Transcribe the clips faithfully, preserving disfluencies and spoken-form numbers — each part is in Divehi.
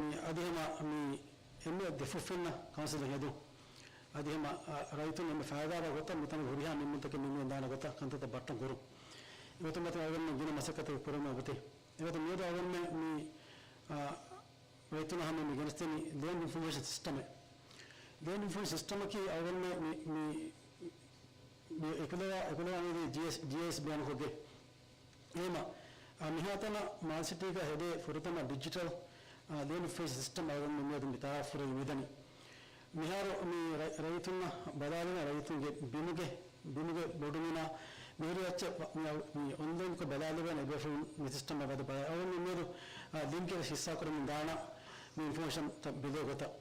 މި އަދި ހަމަ މި އެންމެ ދެފުށްފެންނަ ކައުންސިލުން ހެދުން. އަދި ހަމަ، އަ، ރައްޔިތުން އެންމެ ފައިދާވާ ގޮތަށް މިތަނުގެ ހުރިހާ މެންބަރުންތަކެއް ނިންމިގެން ދާނެ ގޮތަށް ކަންތައްތައް ބައްޓަން ކުރުން. އެގޮތުން މިތަނުގެ އަޅުގަނޑުމެން ގިނަ މަސައްކަތެއް ކުރަމުން އޮތީ. އެގޮތުން މިއަދު އަޅުގަނޑުމެން މި، އަ، ރައްޔިތުންނަށް ހަމަ މި ގެނެސްދެނީ ލޭންޑް އިންފޮމޭޝަން ސިސްޓަމެއް. ލޭންޑް އިންފޮމޭޝަން ސިސްޓަމަކީ އަޅުގަނޑުމެން މި، މި، މި އެކުލަވާ، އެކުލަވާނީ ޖީއެސް، ޖީއެސް ބޭނުންކޮށްގެން. އެހެމަ، އަ، މިހާތަނަށް މާލެ ސިޓީގަ ހެދޭ ފުރަތަމަ ޑިޖިޓަލް، އަ، ލޭންޑް އިންފޮމޭޝަން ސިސްޓަމް އަޅުގަނޑު މިއަދު މި ތައާފުރެވި މިދަނީ. މިހާރު މި ރަ-، ރައްޔިތުންނަށް ބަލާލެވޭ ރައްޔިތުންގެ ބިމުގެ، ބިމުގެ ބޮޑުމިނާ މިހުރި އެއްޗެއް މި، މި އޮންލައިންކޮށް ބަލާލެވޭނެ އެބޭފުޅުން މި ސިސްޓަމަށް ވަދެ ބަލާ. އަޅުގަނޑު މިއަދު، އަ، ލިންކެއް ހިއްސާކުރަމުން ދާނަ މި އިންފޮމޭޝަންތައް ބެލޭ ގޮތަށް.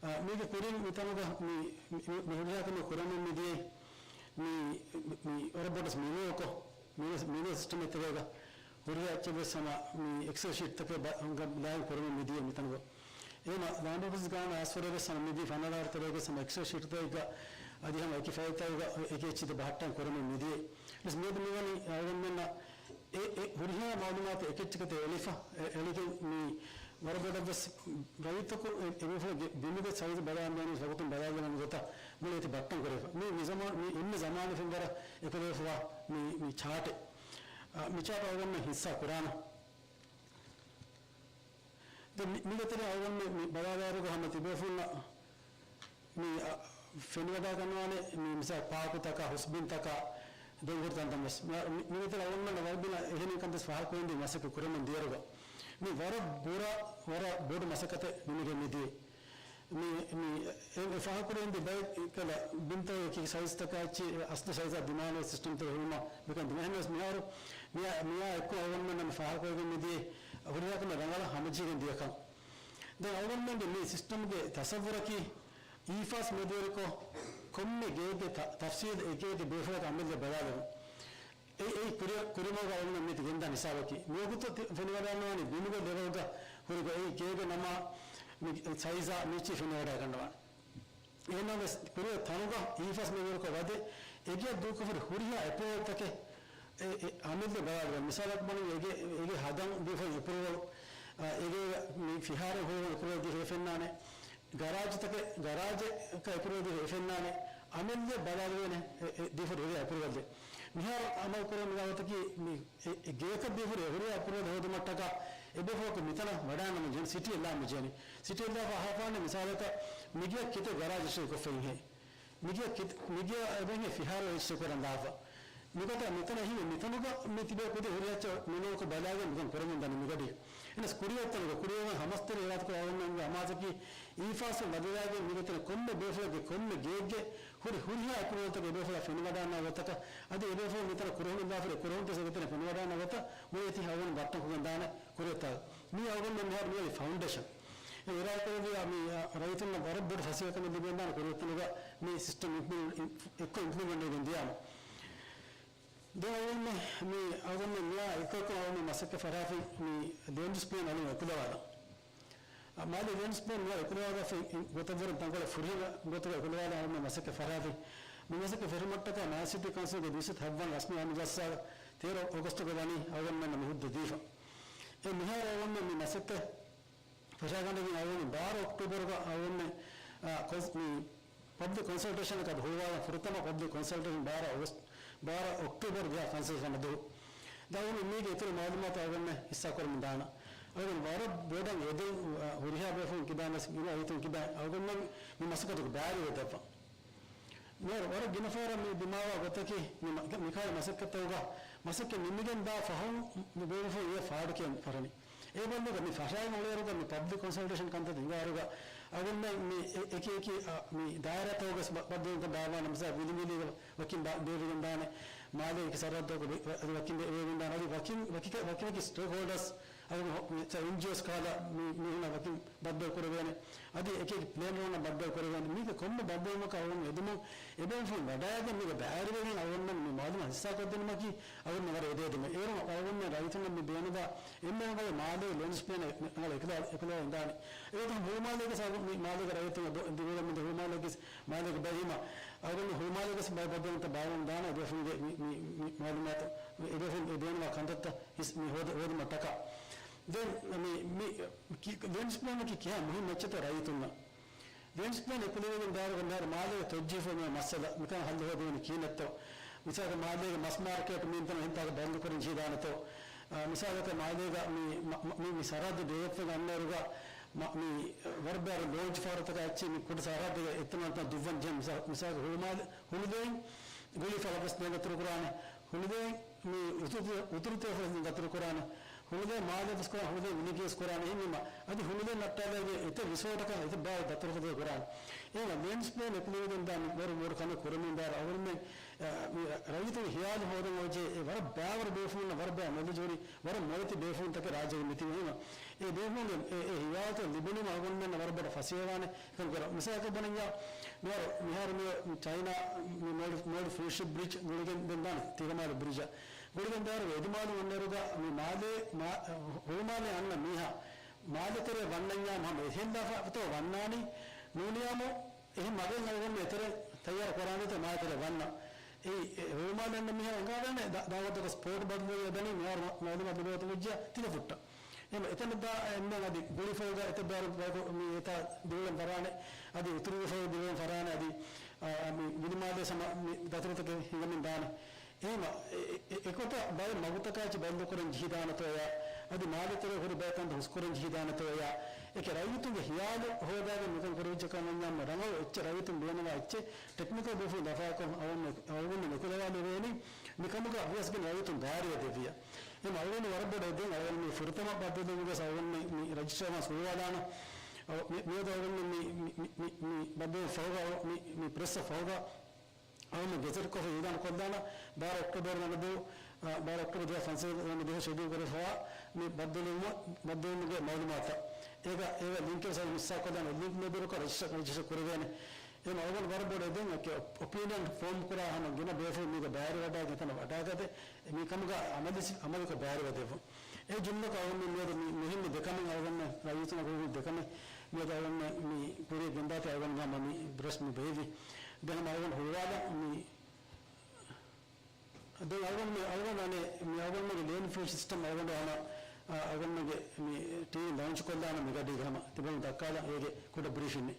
އަ، މީގެ ކުރިން މިތަނުގަ މި، މި، މި ހުރިހާ ކަމެއް ކުރަމުން މިދިޔަ މި، މި ވަރަށް ބޮޑަށް މެނޫކޮށް، މެނޫ، މެނޫ ސިސްޓަމެއް ތެރޭގަ ހުރިހާ އެއްޗެއް ވެސް ހަމަ މި އެކްސެލް ޝީޓްތަކެއް ބަ-، ގަ ލާގިން ކުރަމުން މިދިޔަ މިތަނުގަ. އެހެމަ ލާންޑް އޮފީސް ގާނަ އައިސްފަރޭ ވެސް ހަމަ މިދިޔަ ފަނަރަ ދަރުތައް ތެރޭގަ ހަމަ އެކްސެލް ޝީޓްތަކެއްގަ އަދި ހަމަ އެކި ފައިލްތަކުގަ އެކި އެއްޗެއް ބަހައްޓަން ކުރަމުން މިދިޔަ. ވެސް މިއަދު މިވަނީ އަޅުގަނޑުމެންނަށް އެ، އެ ހުރިހާ މައުލޫމާތު އެކެއްޗެކޭ އެޅިފަ، އެ، އެޅިގެން މި ވަރަށް ބޮޑަށް ވެސް ރައްޔިތަކު އެ، އެ ބޭފުޅުންގެ ބިމުގެ ސައިޒު ބަލާލަން ވަގުތުން ބަލާލަން ގޮތަށް މުޅި އެތި ބައްޓަން ކުރެވިފަ. މި، މި ޒަމާން، މި އެންމެ ޒަމާނު ފެންވަރަށް އެކުލެވިފަވާ މި، މި ޗާޓެއް. އަ، މި ޗާޓް އަޅުގަނޑުމެން ހިއްސާ ކުރާނަ. ދެން މި، މިގެ ތެރެ އަޅުގަނޑުމެން މި ބަލާލާއިރުގަ ހަމަ ތިބޭފުޅުންނަށް މި، އަ، ފެނިވަޑައިގަންނަވާނެ މި މިސާ ޕާކުތަކާ، ހުސްބިންތަކާ، ދޮންގުރު ތަންތަން ވެސް. މި، މި، މިގެ ތެރެ އަޅުގަނޑުމެން ވަރަށް ގިނަ އެހެނި ކަންތައް ފާހަގަކުރަން ދިޔަ މަސައްކަތް ކުރަމުން ދިޔައިރުގަ މި ވަރަށް ބުރަ، ވަރަށް ބޮޑު މަސައްކަތެއް ނިމިގެން މިދިޔަ. މި، މި އެ، އެ ފާހަގަކުރެވެންދިޔަ ބައެއް ކަލަ ބިންތަކުގެ ސައިޒްތަކާ އެއްޗި އަސްލު ސައިޒާ ދިމާލު ސިސްޓަމްތައް ހުރުމަށް މިކަން ދިމާ. އެހެންނަމަވެސް މިހާރު މިއާ، މިއާ އެއްކޮށް އަޅުގަނޑުމެން ފާހަގަކުރެވިގެން މިދިޔަ ހުރިހާ ކަމެއް ރަނގަޅަށް ހަމަޖެހިގެން ދިޔަކަން. ދެން އަޅުގަނޑުމެންގެ މި ސިސްޓަމްގެ ތަސައްވުރަކީ އީފާސް މެދުވެރިކޮށް ކޮންމެ ގެއެއްގެ ތަ-، ތަފްސީލް އެކިއެކި ބޭފުޅަކަށް އަމިއްލަ ބަލާލެވުން. އެ، އެއީ ކުރި-، ކުރިމަގުގަ އަޅުގަނޑު މިތި ގެންދާ ހިސާބަކީ. މިވަގުތު ތި-، ފެނިވަޑައިގަންނަވާނީ ބިމުގެ ލެވެލްގަ ހުރި ގޮތް. އެއީ ގޭގެ ނަމާ މި ސައިޒާ މިއެއްޗެއް ފެނިވަޑައިގަންނަވާނެ. އެހެންނަމަވެސް ކުރިއަށް ތަނުގަ އީފާސް މެދުވެރިކޮށް ވަދެ، އެގެއަށް ދޫކޮށްފައި ހުރިހާ އެޕްރޫވަލްތަކެއް އެ، އެ، އަމިއްލަ ބަލާލެވުން. މިސާލަކަށް ބަނީ އެގެ، އެގެ ހަދަން ދީފައި އެޕްރޫވަލް، އަ، އެގެ މި ފިހާރަ ހުރި އެޕްރޫވަލް ދީފައި ފެންނާނެ. ގަރާޖުތަކެއް، ގަރާޖަކަށް އެޕްރޫވަލް ދީފައި ފެންނާނެ. އަމިއްލަ ބަލާލެވޭނެ އެ، އެ، ދީފަ ހުރި އެޕްރޫވަލް ދޭ. މިހާރު އަމަލު ކުރަމުން މި ގާތަކީ މި އެ، އެ ގެޔަކަށް ދީފަ ހުރި އެ ހުރި އެޕްރޫވަލް ހޯދުމަށްޓަކާ އެބޭފުޅަކު މިތަނަށް ވަޑާނަމަ ޖެން ސިޓީ އެއްލާމަ ޖެނި. ސިޓީ އެއްލާފަ އަހާފާނެ މިސާލަކަށް މިގެ ކިތައް ގަރާޖް ރަޖިސްޓަރ ކޮށްފައިހޭ. މިގެ ކިތަ-، މިގެ އެބަހެ ފިހާރަ ރަޖިސްޓަރ ކުރަން ލާފަ. މިގޮތަށް މިތަނަށް ހިމެ މިތަނުގަ މި ތިބޭ ކުދި ހުރިހާ އެއްޗެއް މެނޫކޮށް ބަލާގެން މިކަން ކުރަމުން ދަނީ މިގަޑި. އެނަސް ކުރިއަށް ތަނުގަ ކުރިއަށް ހަމަސްތެރި އިރާދަކުރާ އަޅުގަނޑުމެންގެ އަމާޒަކީ އީފާސް ބަދަލާގެން މިގެ ތެރެ ކޮންމެ ބޭފުޅެއްގެ ކޮންމެ ގެއެއްގެ ހުރި ހުރިހާ އެޕްރޫވަލްތަކެއް އެބޭފުޅާ ފެނިވަޑާންނަ ގޮތަކަށް އަދި އެބޭފުޅުން މިތަނަށް ކުރެހުން ލާފަރެ ކުރެހުން ތެސް ގެތެރެ ފެނިވަޑާންނަ ގޮތަށް މުޅި އެތި އަޅުގަނޑު ބައްޓަން ކޮށްގެން ދާނެ ކުރިއަށް ތަން. މީ އަޅުގަނޑުމެން މިހާރު މިއޮތީ ފައުންޑޭޝަން. އެ އިރާދަކުރެއްވިޔާ މި، އަ، ރައްޔިތުންނަށް ވަރަށް ބޮޑު ފަސޭހަކަމެއް ލިބިގެންދާނެ ކުރިއަށް ތަނުގަ މި ސިސްޓަމް އިމްޕްލިމެންޓް، އިމް-، އެއްކޮށް އިމްޕްލިމެންޓް ވެގެން ދިޔާމަ. ދެން އަޅުގަނޑުމެން މި އަޅުގަނޑުމެން މިއާ އެކަކު އަޅުގަނޑުމެން މަސައްކަތް ފަށާފި މި ލޭންޑް ޔޫސް ޕްލޭން އަލުން އެކުލަވާލަން. އަ، މާލޭ ލޭންޑް ޔޫސް ޕްލޭން މިއާ އެކުލަވާލާފި ގޮތަށްވުރެ ތަންކޮޅެއް ފުރިހަމަ ގޮތުގަ އެކުލަވާލާ އަޅުގަނޑުމެން މަސައްކަތް ފަށާފި. މި މަސައްކަތް ފެށުމަށްޓަކާ މާލެ ސިޓީ ކައުންސިލްގެ ދުއިސައްތަ ހަތްވަނަ ރަސްމީ އަހަރު ޖައްސާ ތޭރަ އޮގަސްޓުގަ ވަނީ އަޅުގަނޑުމެންނަށް މި ހުއްދަ ދީފަ. އެ މިހާރު އަޅުގަނޑުމެން މި މަސައްކަތް ފަށާގަނޑަކީ އަޅުގަނޑު ބާރަ އޮކްޓޫބަރުގަ އަޅުގަނޑުމެން، އާ، ކޮންސް-، މި ޕަބްލިކް ކޮންސަލްޓޭޝަނަކަށް ހޮވާލާ ފުރަތަމަ ޕަބްލިކް ކޮންސަލްޓޭޝަން ބާރަ އޮގަސްޓް، ބާރަ އޮކްޓޫބަރުގެ ކަންސަލްޓޭޝަން ދުވަހު. ދައުނު މީގެ އިތުރު މައުލޫމާތު އަޅުގަނޑުމެން ހިއްސާކުރަމުން ދާނަ. އަޅުގަނޑު ވަރަށް ބޮޑަށް އެދެން، އާ، ހުރިހާ ބޭފުޅުން ކިބާ މަސް-، ގިނަ ރައްޔިތުން ކިބާ އަޅުގަނޑުމެން މި މަސައްކަތުގެ ބައިވެރިވެ ދެއްވަން. މިހާރު ވަރަށް ގިނަ ފަހަރަށް މި ދިމާވާ ގޮތަކީ މި މަ-، މިކަހަލަ މަސައްކަތްތަކުގަ މަސައްކަތް ނިމިގެން ދާ ފަހުން މި ބޭފުޅުން އެ ފާޑުކިޔަން ފަށަނީ. އެ ބައްލުގަ މި ފަށާގެން އުޅޭއިރުގަ މި ޕަބްލިކް ކޮންސަލްޓޭޝަން ކަންތައް ހިނގާއިރުގަ އަޅުގަނޑުމެން މި އެ-، އެކި އެކި، އަ، މި ދާއިރާތަކުގަސް ބަ-، ބައްދަލުވުންތައް ބާއްވާނަ މިސާ ވިލިނގިލީގަ ވަކިން ބާ-، ބޭއްވިގެން ދާނެ، މާލޭ އެކި ސަރަހައްދަކު ވަ-، ވަ-، ވަކިން ބޭ-، ބޭއްވިގެން ދާނެ، އަދި ވަކިން ވަކި ކަ-، ވަކި ވަކި ސްޓޭކްހޯލްޑަރސް އަދި އެންޖީއޯސް ކަހަލަ މި-، މީހުންނަށް ވަކިން ބައްދަލު ކުރެވޭނެ. އަދި އެކި އެކި ޕްލޭން ރޯނަށް ބައްދަލު ކުރެވޭނެ. މީގެ ކޮންމެ ބައްދަލުވުމަކަށް އަޅުގަނޑު އެދުމުން އެބޭފުޅުން ވަޑައިގެން މީގެ ބައިވެރިވެގެން އަޅުގަނޑުމެން މި މައުލޫމާތު ހިއްސާކޮށްދިނުމަކީ އަޅުގަނޑު ވަރަށް އެދޭ އެދުމެއް. އޭރު އަޅުގަނޑުމެން ރައްޔިތުންނަށް މި ބޭނުންވާ އެންމެ ރަނގަޅު މާލޭ ލޭންޑް ޔޫސް ޕްލޭން ރަނގަޅަށް އެކުލަ-، އެކުލަވާ އިނދާނެ. އެގޮތުން ހުޅުމާލޭގެ ސަބަބުން މި މާލޭގެ ރައްޔިތުން ދު-، ދިވެހިރައްޔިތުން ހުޅުމާލޭގެ މާލޭގެ ބައި ހިމަ އަޅުގަނޑު ހުޅުމާލޭގެ ބައި ބައްދަލުވުންތައް ބާއްވަމުން ދާނަ އެބޭފުޅުންގެ މި، މި، މި މައުލޫމާތު އެބޭފުޅުން އެ ބޭނުންވާ ކަންތައްތައް ހިސް-، މި ހޯދަ-، ހޯދުމަށްޓަކާ. ދެން މި، މި، ކި-، ލޭންޑް ޔޫސް ޕްލޭނަކީ ކިހާ މުހިންމު އެއްޗެއްތޯ ރައްޔިތުންނަށް؟ ލޭންޑް ޔޫސް ޕްލޭން އެކުލެވިގެން ދާއިރުގަ މިހާރު މާލޭގަ ތޮއްޖެހިފައިވާ މައްސަލަ މިކަން ހައްލު ހޯދެވޭނީ ކިހިނެއްތޯ؟ މިސާލަކަށް މާލޭގެ މަސް މާރކެޓް މިންތަނަށް އެހެން ތާކަށް ބަންދުކުރަން ޖެހިދާނެތޯ؟ އާ، މިސާލަކަށް މާލޭގަ މި، މަ-، މަ-، މި، މި ސަރަހައްދު ބޭއްވިގެން އަންނައިރުގަ މަ-، މި ވަރަށް ބާރު ލޯންޗް ފަހަރުތަކާ އެއްޗެއް މި ކުޑަ ސަރަހައްދުގަ އެތަނަށް ދުއްވަން ޖެހެން. މިސާ-، މިސާލަކަށް ހުޅުމާލެ-، ހުޅުލޭން ގުޅީފަޅަށް ވެސް ދަތުރުކުރާނެ. ހުޅުލޭ މި އުތުރު-، އުތުރުތިޔަފަޅަށް ދަތުރުކުރާނެ. ހުޅުލޭ މާލެ ވެސް ކުރާނެ، ހުޅުލޭ މިނިގޭސް ކުރާނެ. އެހެންވީމަ އަދި ހުޅުލޭ ނައްޓާލައިގެން އެތައް ރިސޯޓަކަށް އެތައް ބާރު ދަތުރުފަތޭ ކުރާނެ. އެހެންވީމަ ލޭންޑް ޔޫސް ޕްލޭން އެކުލެވިގެން ދާ މި ވަރު ބޮޑު ކަމެއް ކުރަމުން ދާއިރު އަޅުގަނޑުމެން، އަ، މި ރައްޔިތުންގެ ހިޔާލު ހޯދަން އޮވެ އެ ވަރަށް ބާވަރު ބޭފުޅުންނަށް ވަރަށް ބާ ނޮލެޖް ހުރި ވަރަށް މޮޅެތި ބޭފުޅުންތަކެއް ރާއްޖޭގަ މިތިބީ. އެހެންވީމަ އެ ބޭފުޅުންގެ އެ، އެ ހިޔާލުތައް ލިބުނީމަ އަޅުގަނޑުމެންނަށް ވަރަށް ބޮޑަށް ފަސޭހަވާނެ. އެކަން ކުރަން މިސާލަކަށް ބުނަންޏާ، މިހާރު، މިހާރު މި ޗައިނާ މި މޯލްޑިވް، މޯލްޑިވް ފްރީ ޝިޕް ބްރިޖް ގުޅިގެން ދެން ދާނެ ތިރަމާލި ބްރިޖަށް. ގުޅިގެން ދާއިރު އެދިމާލުން އަންނައިރުގަ މި މާލޭ، މާ-، ހުޅުމާލެ އަންނަ މީހާ މާލެ ތެރޭ ވަންނަންޏާ ހަމަ އެހެން ލާފަތޯ ވަންނާނީ ނޫނިޔާމު އެހެން މަގެއް އަޅުގަނޑު އެތެރެ ތައްޔާރު ކުރާނެތޯ މާލެ ތެރޭ ވަންނަ. އެއީ، އެ، ހުޅުމާލެ އަންނަ މީހާ އެނގާދާނެ ދާ-، ދާގޮތަކަށް ސްޕޯޓް ބަދަލުވެ އެބަނީ މިހާރު މަ-، މައުލޫމާތު ލިބޭ ގޮތުން ވެއްޖެއްޔާ ތިލަފުއްޓަށް. އެހެން އެތަނަށް ދާ އެންމެން އަދި ގުޅިފައިގަ އެތައް ބާރު ބަޔަކު މި އެތާ ދިރިއުޅެން ފަރާނެ، އަދި އުތުރުގެ ފައި ދިރިއުޅެން ފަރާނެ، އަދި، އާ، މި ވިލިމާލޭ ސަމަ މި ދަތުރުތަކެއް ހިނގަމިން ދާނެ. އެހެންވީމަ އެ، އެ، އެ، އެގޮތަށް ބައެއް މަގުތަކާއެކީ ބައްލުކުރަން ޖެހިދާނެތޯޔާ، އަދި މާލެ ތެރޭ ހުރި ބައެއް ކަންތައް ހުސްކުރަން ޖެހިދާނެތޯޔާ، އެކި ރައްޔިތުންގެ ހިޔާލު ހޯދާގެން މިކަން ކުރެވިއްޖެ ކަމަށް ވަންޏާ ރަނގަޅު އެއްޗެއް ރައްޔިތުން ބޭނުންވާ އެއްޗެއް ޓެކްނިކަލް ބޭފުޅުން ލަފާކޮށް އަޅުގަނޑު، އަޅުގަނޑު އެކުލަވާލެވޭނީ މިކަމުގަ ވިޔަސް ގެން ރައްޔިތުން ބައިވެރިވެ ދެއްވިޔާ. އެހެން އަޅުގަނޑު ވަރަށް ބޮޑަށް އެދެން އަޅުގަނޑު މި ފުރަތަމަ ބައްދަލުވުމުގަ އަޅުގަނޑު މި، މި ރަޖިސްޓަރ ވާންސް ހުޅުވާލާނަ. އަ، މި، މިއަދު އަޅުގަނޑު މި، މި، މި، މި ބައްދަލު ފަހުގަ މި، މި ޕްރެސް ފަހުގަ އަޅުގަނޑު ގެޒެޓްކޮށް އިއުލާން ކޮށްލާނަ. ބާރަ އޮކްޓޯބަރު ވަނަ ދުވަހު، އަ، ބާރަ އޮކްޓޯބަރު ދުވަހަށް ފަންސަވީސް ވަނަ ދުވަހު ޝެޑިއުލް ކުރެފަވާ މި ބައްދަލުވުމަށް، ބައްދަލުވުމުގެ މައުލޫމާތަށް. އޭގަ، އޭގަ ލިންކެއް ސައިން ހިއްސާ ކޮށްލާނެ ލިންކް މެދުވެރިކޮށް ރަޖިސްޓަރ، ރަޖިސްޓަރ ކުރެވޭނެ. އެހެން އަޅުގަނޑު ވަރަށް ބޮޑަށް އެދެން އެކި އޮޕީނިއަން ފޯމް ކުރާ ހަމަ ގިނަ ބޭފުޅުން މީގަ ބައިވެރިވަޑައިގެން އެތަނަށް ވަޑައިގަތެ މި ކަމުގަ އަމަލި-، އަމަލުކޮށް ބައިވެރިވެ ދެއްވުން. އެ ޖުމްލަކަށް އަޅުގަނޑު މިއަދު މި މުހިންމު ދެ ކަމެއް އަޅުގަނޑު ރައްޔިތުންނަށް ކުރެވުނު ދެ ކަމެއް މިއަދު އަޅުގަނޑު މި ކުރިޔަށް ގެންދާތީ އަޅުގަނޑު ހަމަ މި ބްރަޝް މި ބެހިވި. ދެން ހަމަ އަޅުގަނޑު ހުޅުވާލަން މި ދެން އަޅުގަނޑު މި، އަޅުގަނޑު އަނެއް މި އަޅުގަނޑުމެންގެ ލޭންޑް ފިލް ސިސްޓަމް އަޅުގަނޑު ހަމަ، އަ، އަޅުގަނޑުމެންގެ މި ޓީވީ ލޯންޗް ކޮށްލާނަ މި ގަޑީގަ ހަމަ ތިބައިން ދައްކާލަން އޭގެ ކުޑަ ބްރީފިން.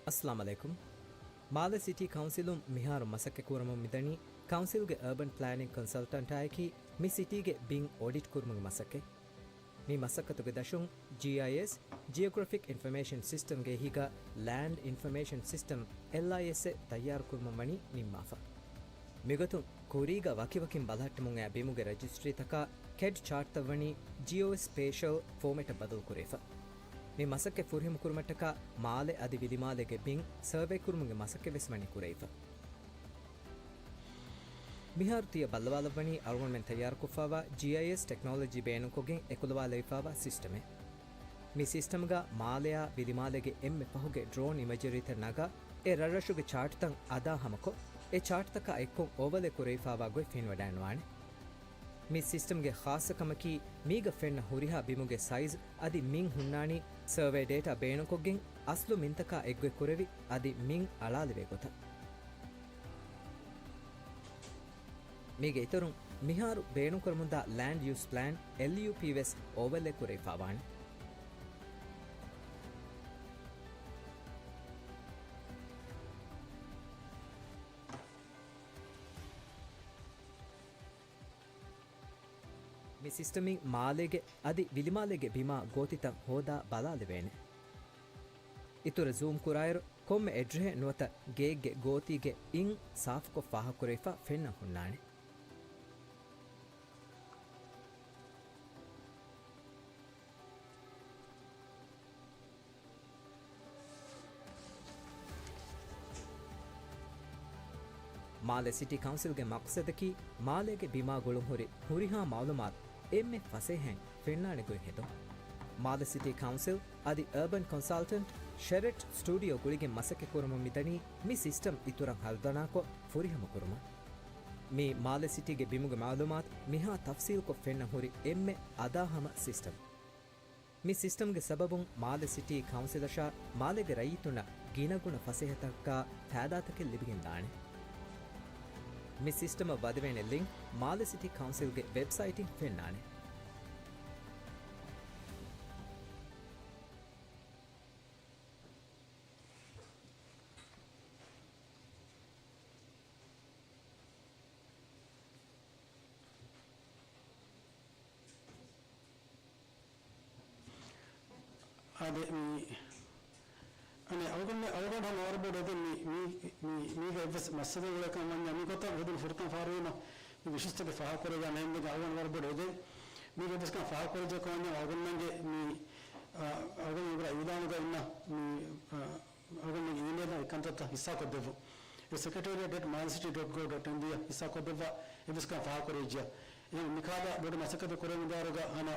އައްސަލާމްއަލައިކުމް. މާލެ ސިޓީ ކައުންސިލުން މިހާރު މަސައްކަތް ކުރަމުން މިދަނީ ކައުންސިލްގެ އަރބަން ޕްލޭނިން ކޮންސަލްޓަންޓާއެކީ މި ސިޓީގެ ބިން އޮޑިޓް ކުރުމުގެ މަސައްކަތް. މި މަސައްކަތުގެ ދަށުން ޖީއައިއެސް، ޖިއޮގްރަފިކް އިންފޮމޭޝަން ސިސްޓަމްގެ އެހީގަ ލޭންޑް އިންފޮމޭޝަން ސިސްޓަމް، އެލްއައިއެސްއެއް ތައްޔާރުކުރުމަށް ވަނީ ނިންމާފަ. މިގޮތުން ކުރީގަ ވަކިވަކިން ބަލަހައްޓަމުން އައި ބިމުގެ ރަޖިސްޓްރީތަކާ ކެޑް ޗާޓްތައް ވަނީ ޖިއޯ ސްޕޭޝަލް ފޯމެޓަށް ބަދަލުކުރެވިފަ. މި މަސައްކަތް ފުރިހަމަކުރުމަށްޓަކާ މާލެ އަދި ވިލިމާލޭގެ ބިން ސަރވޭ ކުރުމުގެ މަސައްކަތް ވެސް ވަނީ ކުރެވިފަ. މިހާރު ތިޔަ ބައްލަވާލައްވަނީ އަޅުގަނޑުމެން ތައްޔާރުކޮށްފައިވާ ޖީއައިއެސް ޓެކްނޮލޮޖީ ބޭނުންކޮށްގެން އެކުލަވާލެވިފައިވާ ސިސްޓަމެއް. މި ސިސްޓަމްގަ މާލެއާ ވިލިމާލޭގެ އެންމެ ފަހުގެ ޑްރޯން އިމެޖަރީތައް ނަގާ، އެ ރަށްރަށުގެ ޗާޓްތައް އަދާހަމަކޮށް، އެ ޗާޓްތަކާ އެއްކޮށް އޯވަލޭ ކުރެވިފައިވާ ގޮތް ފެނިވަޑައިގަންނަވާނެ. މި ސިސްޓަމްގެ ޚާއްޞަ ކަމަކީ، މީގަ ފެންނަ ހުރިހާ ބިމުގެ ސައިޒް އަދި މިން ހުންނާނީ ސަރވޭ ޑޭޓާ ބޭނުންކޮށްގެން އަސްލު މިންތަކާ އެއްގޮތް ކުރެވި އަދި މިން އަޅާލެވޭ ގޮތަށް. މީގެ އިތުރުން، މިހާރު ބޭނުންކުރަމުންދާ ލޭންޑް ޔޫސް ޕްލޭން، އެލްޔޫޕީ، ވެސް އޯވަލޭ ކުރެވިފައިވާނެ. މި ސިސްޓަމިން މާލޭގެ އަދި ވިލިމާލޭގެ ބިމާ ގޯތިތައް ހޯދާ ބަލާލެވޭނެ. އިތުރަށް ޒޫމް ކުރާއިރު، ކޮންމެ އެޑްރެހެއް ނުވަތަ ގެއެއްގެ ގޯތީގެ އިން ސާފުކޮށް ފާހަގަކުރެވިފަ ފެންނަން ހުންނާނެ. މާލެ ސިޓީ ކައުންސިލްގެ މަޤްޞަދަކީ، މާލޭގެ ބިމާ ގުޅުންހުރި ހުރިހާ މަޢުލޫމާތު އެންމެ ފަސޭހައިން ފެންނާނެ ގޮތް ހެދުން. މާލެ ސިޓީ ކައުންސިލް އަދި އަރބަން ކޮންސަލްޓަންޓް ޝެރެޓް ސްޓޫޑިއޯ ގުޅިގެން މަސައްކަތް ކުރަމުން މިދަނީ މި ސިސްޓަމް އިތުރަށް ހަރުދަނާކޮށް ފުރިހަމަ ކުރުމަށް. މީ މާލެ ސިޓީގެ ބިމުގެ މަޢުލޫމާތު މިހާ ތަފްސީލްކޮށް ފެންނަން ހުރި އެންމެ އަދާހަމަ ސިސްޓަމް. މި ސިސްޓަމްގެ ސަބަބުން މާލެ ސިޓީ ކައުންސިލަށާ މާލޭގެ ރައްޔިތުންނަށް ގިނަގުނަ ފަސޭހަތަކާ ފައިދާތަކެއް ލިބިގެންދާނެ. މި ސިސްޓަމަށް ވަދެވޭނެ ލިންކް މާލެ ސިޓީ ކައުންސިލްގެ ވެބްސައިޓިން ފެންނާނެ. އާދެ، މި، އަނެއް، އަޅުގަނޑު، އަޅުގަނޑު ހަމަ ވަރަށް ބޮޑު އެދެން މި، މި، މި، މީގަ އެއްވެސް މައްސަލައެއް އުޅޭކަން ވަންޏާ، މި ގޮތަށް ހެދުނު ފުރަތަމަ ފަހަރުވީމަ، މި ވިޝިސްތަކެއް ފާހަގަކުރެވި ނަހެންދެން އަޅުގަނޑު ވަރަށް ބޮޑު އެދެން. މީގަ އެއްވެސް ކަން ފާހަގަކުރެއްޖެކަން ވަންޏާ، އަޅުގަނޑުމެންގެ މި، އަ، އަޅުގަނޑު އިއުލާނުގަ އިންނަ މި، އަ، އަޅުގަނޑުމެންގެ އީމެއިލް އެއް ކަންތައްތައް ހިއްސާކޮށްދެއްވުން. އެ ސެކްރެޓޭރިއެޓް އެޓް މާލެ ސިޓީ ޑޮޓް ގޮވް ޑޮޓް އެމް ވީ އަށް ހިއްސާކޮށްދެއްވާ އެއްވެސް ކަން ފާހަގަކުރެވިއްޖެ. އެހެން މިކާލަ ބޮޑު މަސައްކަތެއް ކުރެވޭ މިދާރުގަ ހަމަ،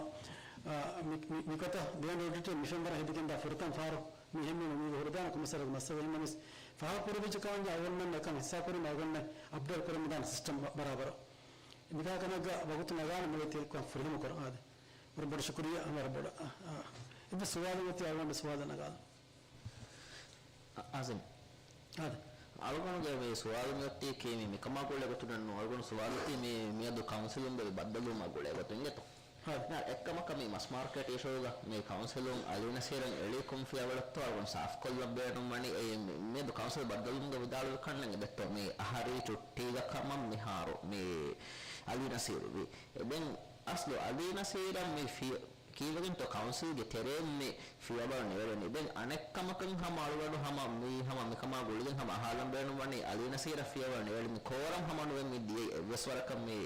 އާ، މި، މި، މިގޮތަށް ދިވެހި އޮޑިޓަށް މި ފެންވަރަށް ހެދިގެންދާ ފުރަތަމަ ފަހަރު މި އެހެންވީމަ މީގަ ހުރެދާނެ ކޮންމެސް މައްސަލައެއް ހިމެނިސް ފާހަގަކުރެވިއްޖެ ކަމަށް އަޅުގަނޑުމެން އެކަން ހިއްސާކުރީމަ އަޅުގަނޑުމެން އަޕްޑޭޓް ކުރަމުންދާނެ ސިސްޓަމް ބަ، ބަރާބަރަށް. މިކާ ކަމެއްގަ ވަގުތު ނަގާނެ މުޅި ތި ކަން ފުރިހަމަ ކުރަން އާދެ. ވަރަށް ބޮޑަށް ޝުކުރިއްޔާ، ވަރަށް ބޮޑަށް. އާ، އާ. އެއްވެސް ސުވާލެއް ނެތި އަޅުގަނޑު ސުވާލެއް ނަގާލަން. އަ، އާޒިމް. އާދެ. އަޅުގަނޑުގެ މި ސުވާލު މިއޮތީކީ މި މިކަމާ ގުޅޭ ގޮތުން ނޫން. އަޅުގަނޑު ސުވާލު އޮތީ މި، މިއަދު ކައުންސިލުން ބައްދަލުވުމާ ގުޅޭ ގޮތުން އިނގޭތޯ. ހަ. ނާ، އެއްކަމަކަށް މި މަސް މާރުކެޓް އިޝޫގަ މި ކައުންސިލުން އަލީ ނަސީރަށް އެޅީ ކޮން ފިޔަވަޅެއްތޯ އަޅުގަނޑު ސާފުކޮށްލަން ބޭނުންވަނީ. އެ މި، މިއަދު ކައުންސިލް ބައްދަލުވުމުގަ ވިދާޅުވި ކަންނެން އެބައްތޯ މި އަހަރީ ޗުއްޓީގަ ކަމަށް މިހާރު މި އަލީ ނަސީރު ވީ. ދެން އަސްލު އަލީ ނަސީރަށް މި ފި، ކީއްވެގެންތޯ ކައުންސިލްގެ ތެރެއިން މި ފިޔަވަޅު ނެވެލެނީ؟ ދެން އަނެއްކަމަކަށް ހަމަ އަޅުގަނޑު ހަމަ މި ހަމަ މިކަމާ ގުޅިގެން ހަމަ އަހާލަން ބޭނުންވަނީ އަލީ ނަސީރަށް ފިޔަވަޅު ނެވެލި މި ކޯރަމް ހަމަ ނުވެ މި ދިޔައީ އެއްވެސް ވަރަކަށް މި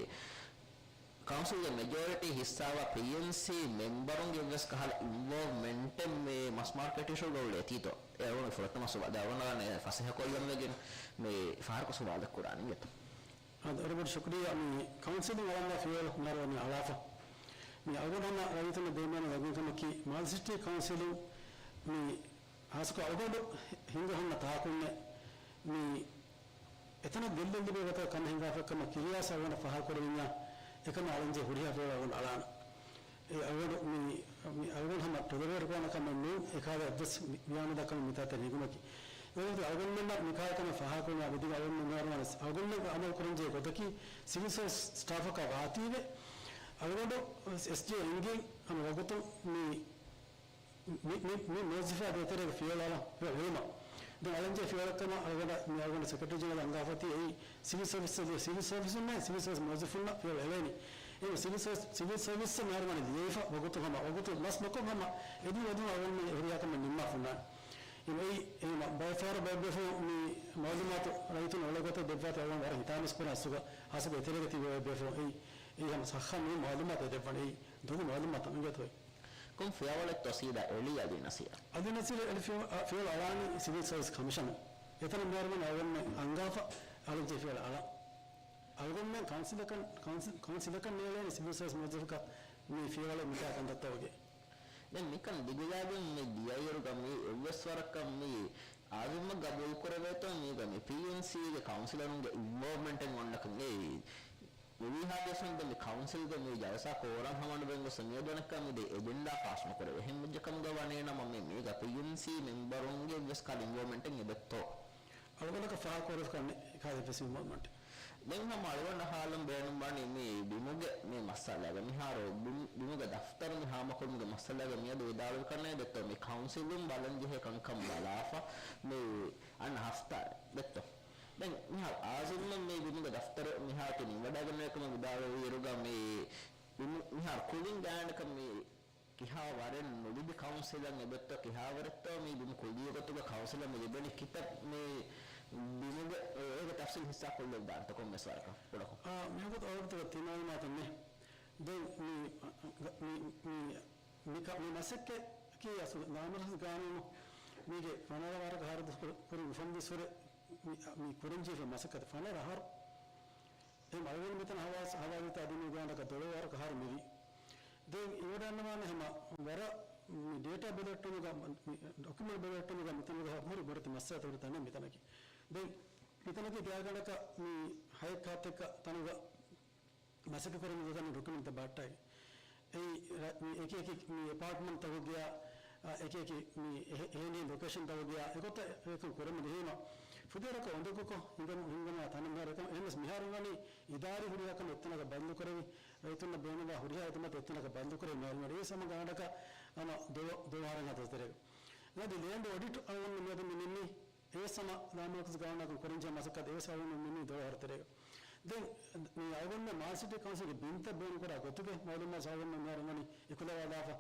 ކައުންސިލްގެ މެޖޯރިޓީ ހިއްސާވާ ޕީއެންސީ މެމްބަރުންގެ އެއްވެސް ކަހަލަ އިންވޯލްވްމަންޓެއް މި މަސް މާރުކެޓް އިޝޫގަ އުޅޭތީތޯ؟ އެ އަޅުގަނޑު ފުރަތަމަ ސުވާލު. އަޅުގަނޑަށް ފަސޭހަކޮށްލަން ވެގެން މި ފަހަރަކު ސުވާލެއް ކުރާނީ އިނގޭތޯ. އާދެ، ވަރަށް ބޮޑު ޝުކުރިއްޔާ. މި ކައުންސިލުން އަޅަންވާ ފިޔަވަޅު މިހާރު ވަނީ އަޅާފަ. މި އަޅުގަނޑު ހަމަ ރައްޔިތުންނަށް ދެންނެވި ވަގުތު ކަމަކީ، މާލެ ސިޓީ ކައުންސިލުން މި ހާއްސަކޮށް އަޅުގަނޑު ހިނގަ ހުންނަ ތާކުންނެއް މި އެތަނަށް ގެއްލެއް ލިބޭ ގޮތަށް ކަން ހިނގާފަ ކަމަށް ކިރިޔާސް އަޅުގަނޑަށް ފާހަގަކުރެވިންޏާ، އެކަމަށް އަޅަންޖެހޭ ހުރިހާ ފިޔަވަޅު އަޅާނަން. އެ އަޅުގަނޑު މި، މި އަޅުގަނޑު ހަމަ ޓޮލަރޭޓް ކުރާނެ ކަމެއް ނޫން، އެކާލަ އެއްވެސް ވިޔާނުދާ ކަމެއް މިތާތަން ނެގުމަކީ. އެގޮތުން އަޅުގަނޑުމެންނަށް މިކާ ކަމެއް ފާހަގަކުރުމާ ވިދިގެން އަޅުގަނޑުމެން މިހާރު ވަނީ އަޅުގަނޑުމެން އަމަލު ކުރަންޖެހޭ ގޮތަކީ ސިވިލް ސާވިސް ސްޓާފަކާ ވާތީވެ، އަޅުގަނޑު އެސްޖޭ އެނގި ހަމަ ވަގުތުން މި މި، މި، މި މުވައްޒަފާ ދޭތެރޭގެ ފިޔަވަޅު އަޅަން އެޅުމަށް. ދެން އަޅަންޖެހޭ ފިޔަވަޅަކަމަށް އަޅުގަނޑަށް މި އަޅުގަނޑު ސެކްރެޓަރީ ޖެނެރަލް އަންގާފަތި އެއީ ސިވިލް ސަރވިސް، ސިވިލް ސަރވިސުންނާ ސިވިލް ސަރވިސް މުވައްޒަފުންނަށް ފިޔަވަޅު އެޅޭނީ. އެ ސިވިލް ސަރވިސް، ސިވިލް ސަރވިސް މިހާރު ވަނީ ލިޔެފަ ވަގުތު ހަމަ، ވަގުތު ލަސް ނުކޮށް ހަމަ އެދި އެދުން އަޅުގަނޑު ހުރިހާ ކަމެއް ނިންމާފަ ހުންނާނެ. އެ، އެ، އެ، ބައެއް ފަހަރަށް ބައެއް ބޭފުޅުން މި މައުލޫމާތު ރައްޔިތުން އުޅޭ ގޮތަށް ދެއްވާތީ އަޅުގަނޑު ވަރަށް ހިތާމަސް ކުރާ އަސްލުގަ ހާއްސަކޮށް އެތެރޭގަ ތިބި ބައެއް ބޭފުޅުން އެއީ، އެއީ ހަމަ ސައްހަ ނޫން މައުލޫމާތު ދެއްވަނީ. އެއީ ދޮގު މައުލޫމާތު އިނގޭތޯ. ކޮން ފިޔަވަޅެއްތޯ ސީދާ އެޅީ އަލީ ނަސީރަށް؟ އަލީ ނަސީރަށް އެޅި ފިޔަ، އަ، ފިޔަވަޅު އަޅާނީ ސިވިލް ސަރވިސް ކަމިޝަނުން. އެތަނަށް މިހާރު ވަނީ އަޅުގަނޑުމެން އަންގާފަ އަޅަންޖެހޭ ފިޔަވަޅު އަޅަން. އަޅުގަނޑުމެން ކައުންސިލަކަށް، ކައުންސިލް، ކައުންސިލަކަށް ނޭޅޭނެ ސިވިލް ސަރވިސް މުވައްޒަފަކަށް މި ފިޔަވަޅެއް މިތާ ކަންތައްތައް ވެގެން. ދެން މިކަން ދިގުލާގެން މި ދިޔައިރުގަ މި އެއްވެސް ވަރަކަށް މި އާޒިމަށް ގަބޫލު ކުރެވޭތޯ މީގަ މި ޕީއެންސީގެ ކައުންސިލަރުންގެ އިންވޯލްވްމަންޓެއް އޮންނަކަން އެއީ. މިވީހާ ދެސުން ދެން މި ކައުންސިލްގެ މި ޖަލްސާ ކޯރަމް ހަމަނުވެން ގޮސް މިއަދު އަނެއްކާ މި ދެ އެޖެންޑާ ފާސް ނުކުރެވޭ. އެހެން ވެއްޖެ ކަމުގަ ވަނީނަމަ މި މީގަ ޕީއެންސީ މެމްބަރުންގެ ވެސް ކަހަލަ އިންވޯލްވްމަންޓެއް އެބައްތޯ؟ އަޅުގަނޑަކަށް ފާހަގަކުރެވިފަ ކަންނެ ކާދެ ވެސް އިންވޯލްވްމަންޓެއް. ދެން ހަމަ އަޅުގަނޑަށް އަހާލަން ބޭނުންވާނީ މި ބިމުގެ މި މައްސަލައިގަ މިހާރު ބިމް، ބިމުގެ ދަފްތަރު މި ހާމަކުރުމުގެ މައްސަލައިގަ މިއަދު ވިދާޅުވި ކަންނޭ ދެއްތޯ މި ކައުންސިލުން ބަލަންޖެހޭ ކަންކަން ބަލާފަ މި އަންނަ ހަފްތާ ދެއްތޯ. ދެން މިހާރު އާޒިމް މި ބިމުގެ ދަފްތަރު މިހާރު ތި ނިންމަޑައިގަންނަވާ ކަމަށް ވިދާޅުވި އިރުގަ މި ބިމު މިހާރު ކުލިން ގާތްގަނޑަކަށް މި ކިހާ ވަރެއް ނުލިބި ކައުންސިލަށް އެބައްތޯ ކިހާ ވަރެއްތޯ މި ބިމު ކުލީ ގޮތުގަ ކައުންސިލަށް މި ލިބެނީ ކިތައް މި ބިމުގެ އޭގެ ތަފްސީލް ހިއްސާ ކޮށްލެވިދާނެތޯ ކޮންމެސް ވަރަކަށް ކުޑަކޮށް. އާ، މިވަގުތު އަޅުގަނޑު ތިމާވީމާ ތަންނެ. ދެން މި، މި، މި، މި ކަ، މި މަސައްކަތަކީ އަސްލު ލާމަރުކަޒީ ގާނޫނު މީގެ ފަނަރަ ވަރަކަށް އަހަރު ދުވަސް ކުރިން އުފަންވީ ސުރެ މި، މި ކުރަންޖެހިފަ މަސައްކަތަށް ފަނަރަ އަހަރު. އެހެން އަޅުގަނޑު މިތަނަށް ހަވާ، ހަވާލުވިތާ ދިނީ ގާނޑަކަށް ދޮޅަވަރަކަށް އަހަރު މިވީ. ދެން އިވަޑައިގަންނަވާނެ ހަމަ ވަރަށް މި ޑޭޓާ ބެލެއްޓުމުގަ، މި ޑޮކިއުމެންޓް ބެލެއްޓުމުގަ މިތަނުގަ ހުރި ބޮޑެތި މައްސަލަތައް ހުރި ތަނެއް މިތަނަކީ. ދެން މިތަނަކީ ގާތްގަނޑަކަށް މި ހައެއް ހަތެއްކަ ތަނުގަ މަސައްކަތް ކުރަމުން ދަނީ ޑޮކިއުމެންޓްތައް ބަހައްޓައިގެން. އެއީ ރަ، މި އެކި އެކި މި އެޕާޓްމަންޓްތަކުގެޔާ، އަ، އެކި އެކި މި އެހެ، އެހެނިހެން ލޮކޭޝަންތަކުގެޔާ އެގޮތަށް އެކަން ކުރަމުން ޖެހީމަ، ފުދޭވަރަކަށް އުނދަގޫކޮށް ހިނގަމު، ހިނގަމާ ތަނެއް މިހާރު އެހެންނަމަސް މިހާރު ވަނީ އިދާރީ ހުރިހާ ކަމެއް އެތަނަކަށް ބަދަލުކުރެވި، ރައްޔިތުންނަށް ބޭނުންވާ ހުރިހާ ހިދުމަތެއް އެތަނަކަށް ބަދަލުކުރެވި މިހާރު ވަނީ. އެ ސަމަ ގާނޑަކަށް ހަމަ ދޯ-، ދޯހަރަށް ހަދަ ތެރޭގަ. އަދި ލޭންޑް އޮޑިޓް އަޅުގަނޑު މިއަދު މި ނިންމީ. އެ ސަމަ ލާމަރުކަޒީ ގާނޫނަކުން ކުރަންޖެހޭ މަސައްކަތް އެ ސަމަ އަޅުގަނޑު މި ނިންމީ ދޯހަރަ ތެރޭގަ. ދެން މި އަޅުގަނޑު މާލެ ސިޓީ ކައުންސިލްގެ ބިންތައް ބޭނުންކުރާ ގޮތުގެ މައުލޫމާތު އަޅުގަނޑު މިހާރު ވަނީ އެކުލަވާލާފަ.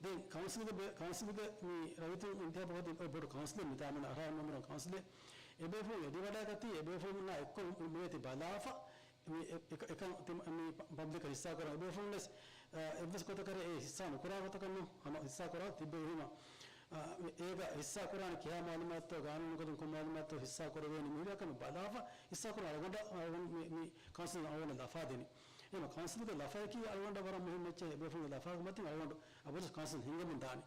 ދެން ކައުންސިލްގެ ބޭ-، ކައުންސިލްގެ މި ރައްޔިތުން އިންތިހާބު ކޮށްދިން އޮތް ބޮޑު ކައުންސިލެއް މިތާ މިނަ އަރާ މަމުރަ ކައުންސިލެއް. އެ ބޭފުޅުން އެދިވަޑައިގަތީ އެ ބޭފުޅުންނާ އެއްކޮށް މި-، މިއޮތީ ބަލާފަ. މި އެ-، އެކަ-، އެކަން ތި-، މި ޕަ-، ޕަބްލިކަށް ހިއްސާކުރަން އެބޭފުޅުންވެސް، އަ، އެއްވެސް ގޮތަކަށް އެ ހިއްސާ ނުކުރާ ގޮތަކަށް ނޫން، ހަމަ ހިއްސާކުރާ ތިއްބެވި ހިމަ، އަ، އޭގަ ހިއްސާކުރާނެ ކިހާ މައުލޫމާތުތޯ ގާނޫނުގަދުން ކޮން މައުލޫމާތުތޯ ހިއްސާކުރެވޭނީ މިހުރިހާ ކަމެއް ބަލާފަ ހިއްސާކުރާ އަޅުގަނޑަށް، އަޅުގަނޑު މި، މި ކައުންސިލުން އަޅުގަނޑަށް ލަފާ ދިނީ. އެހެން ކައުންސިލުގެ ލަފަޔަކީ އަޅުގަނޑަށް ވަރަށް މުހިންމު އެއްޗެއް. އެބޭފުޅުންގެ ލަފާގެ މަތިން އަޅުގަނޑު އަބަދުވެސް ކައުންސިލުން ހިންގަމުން ދާނީ.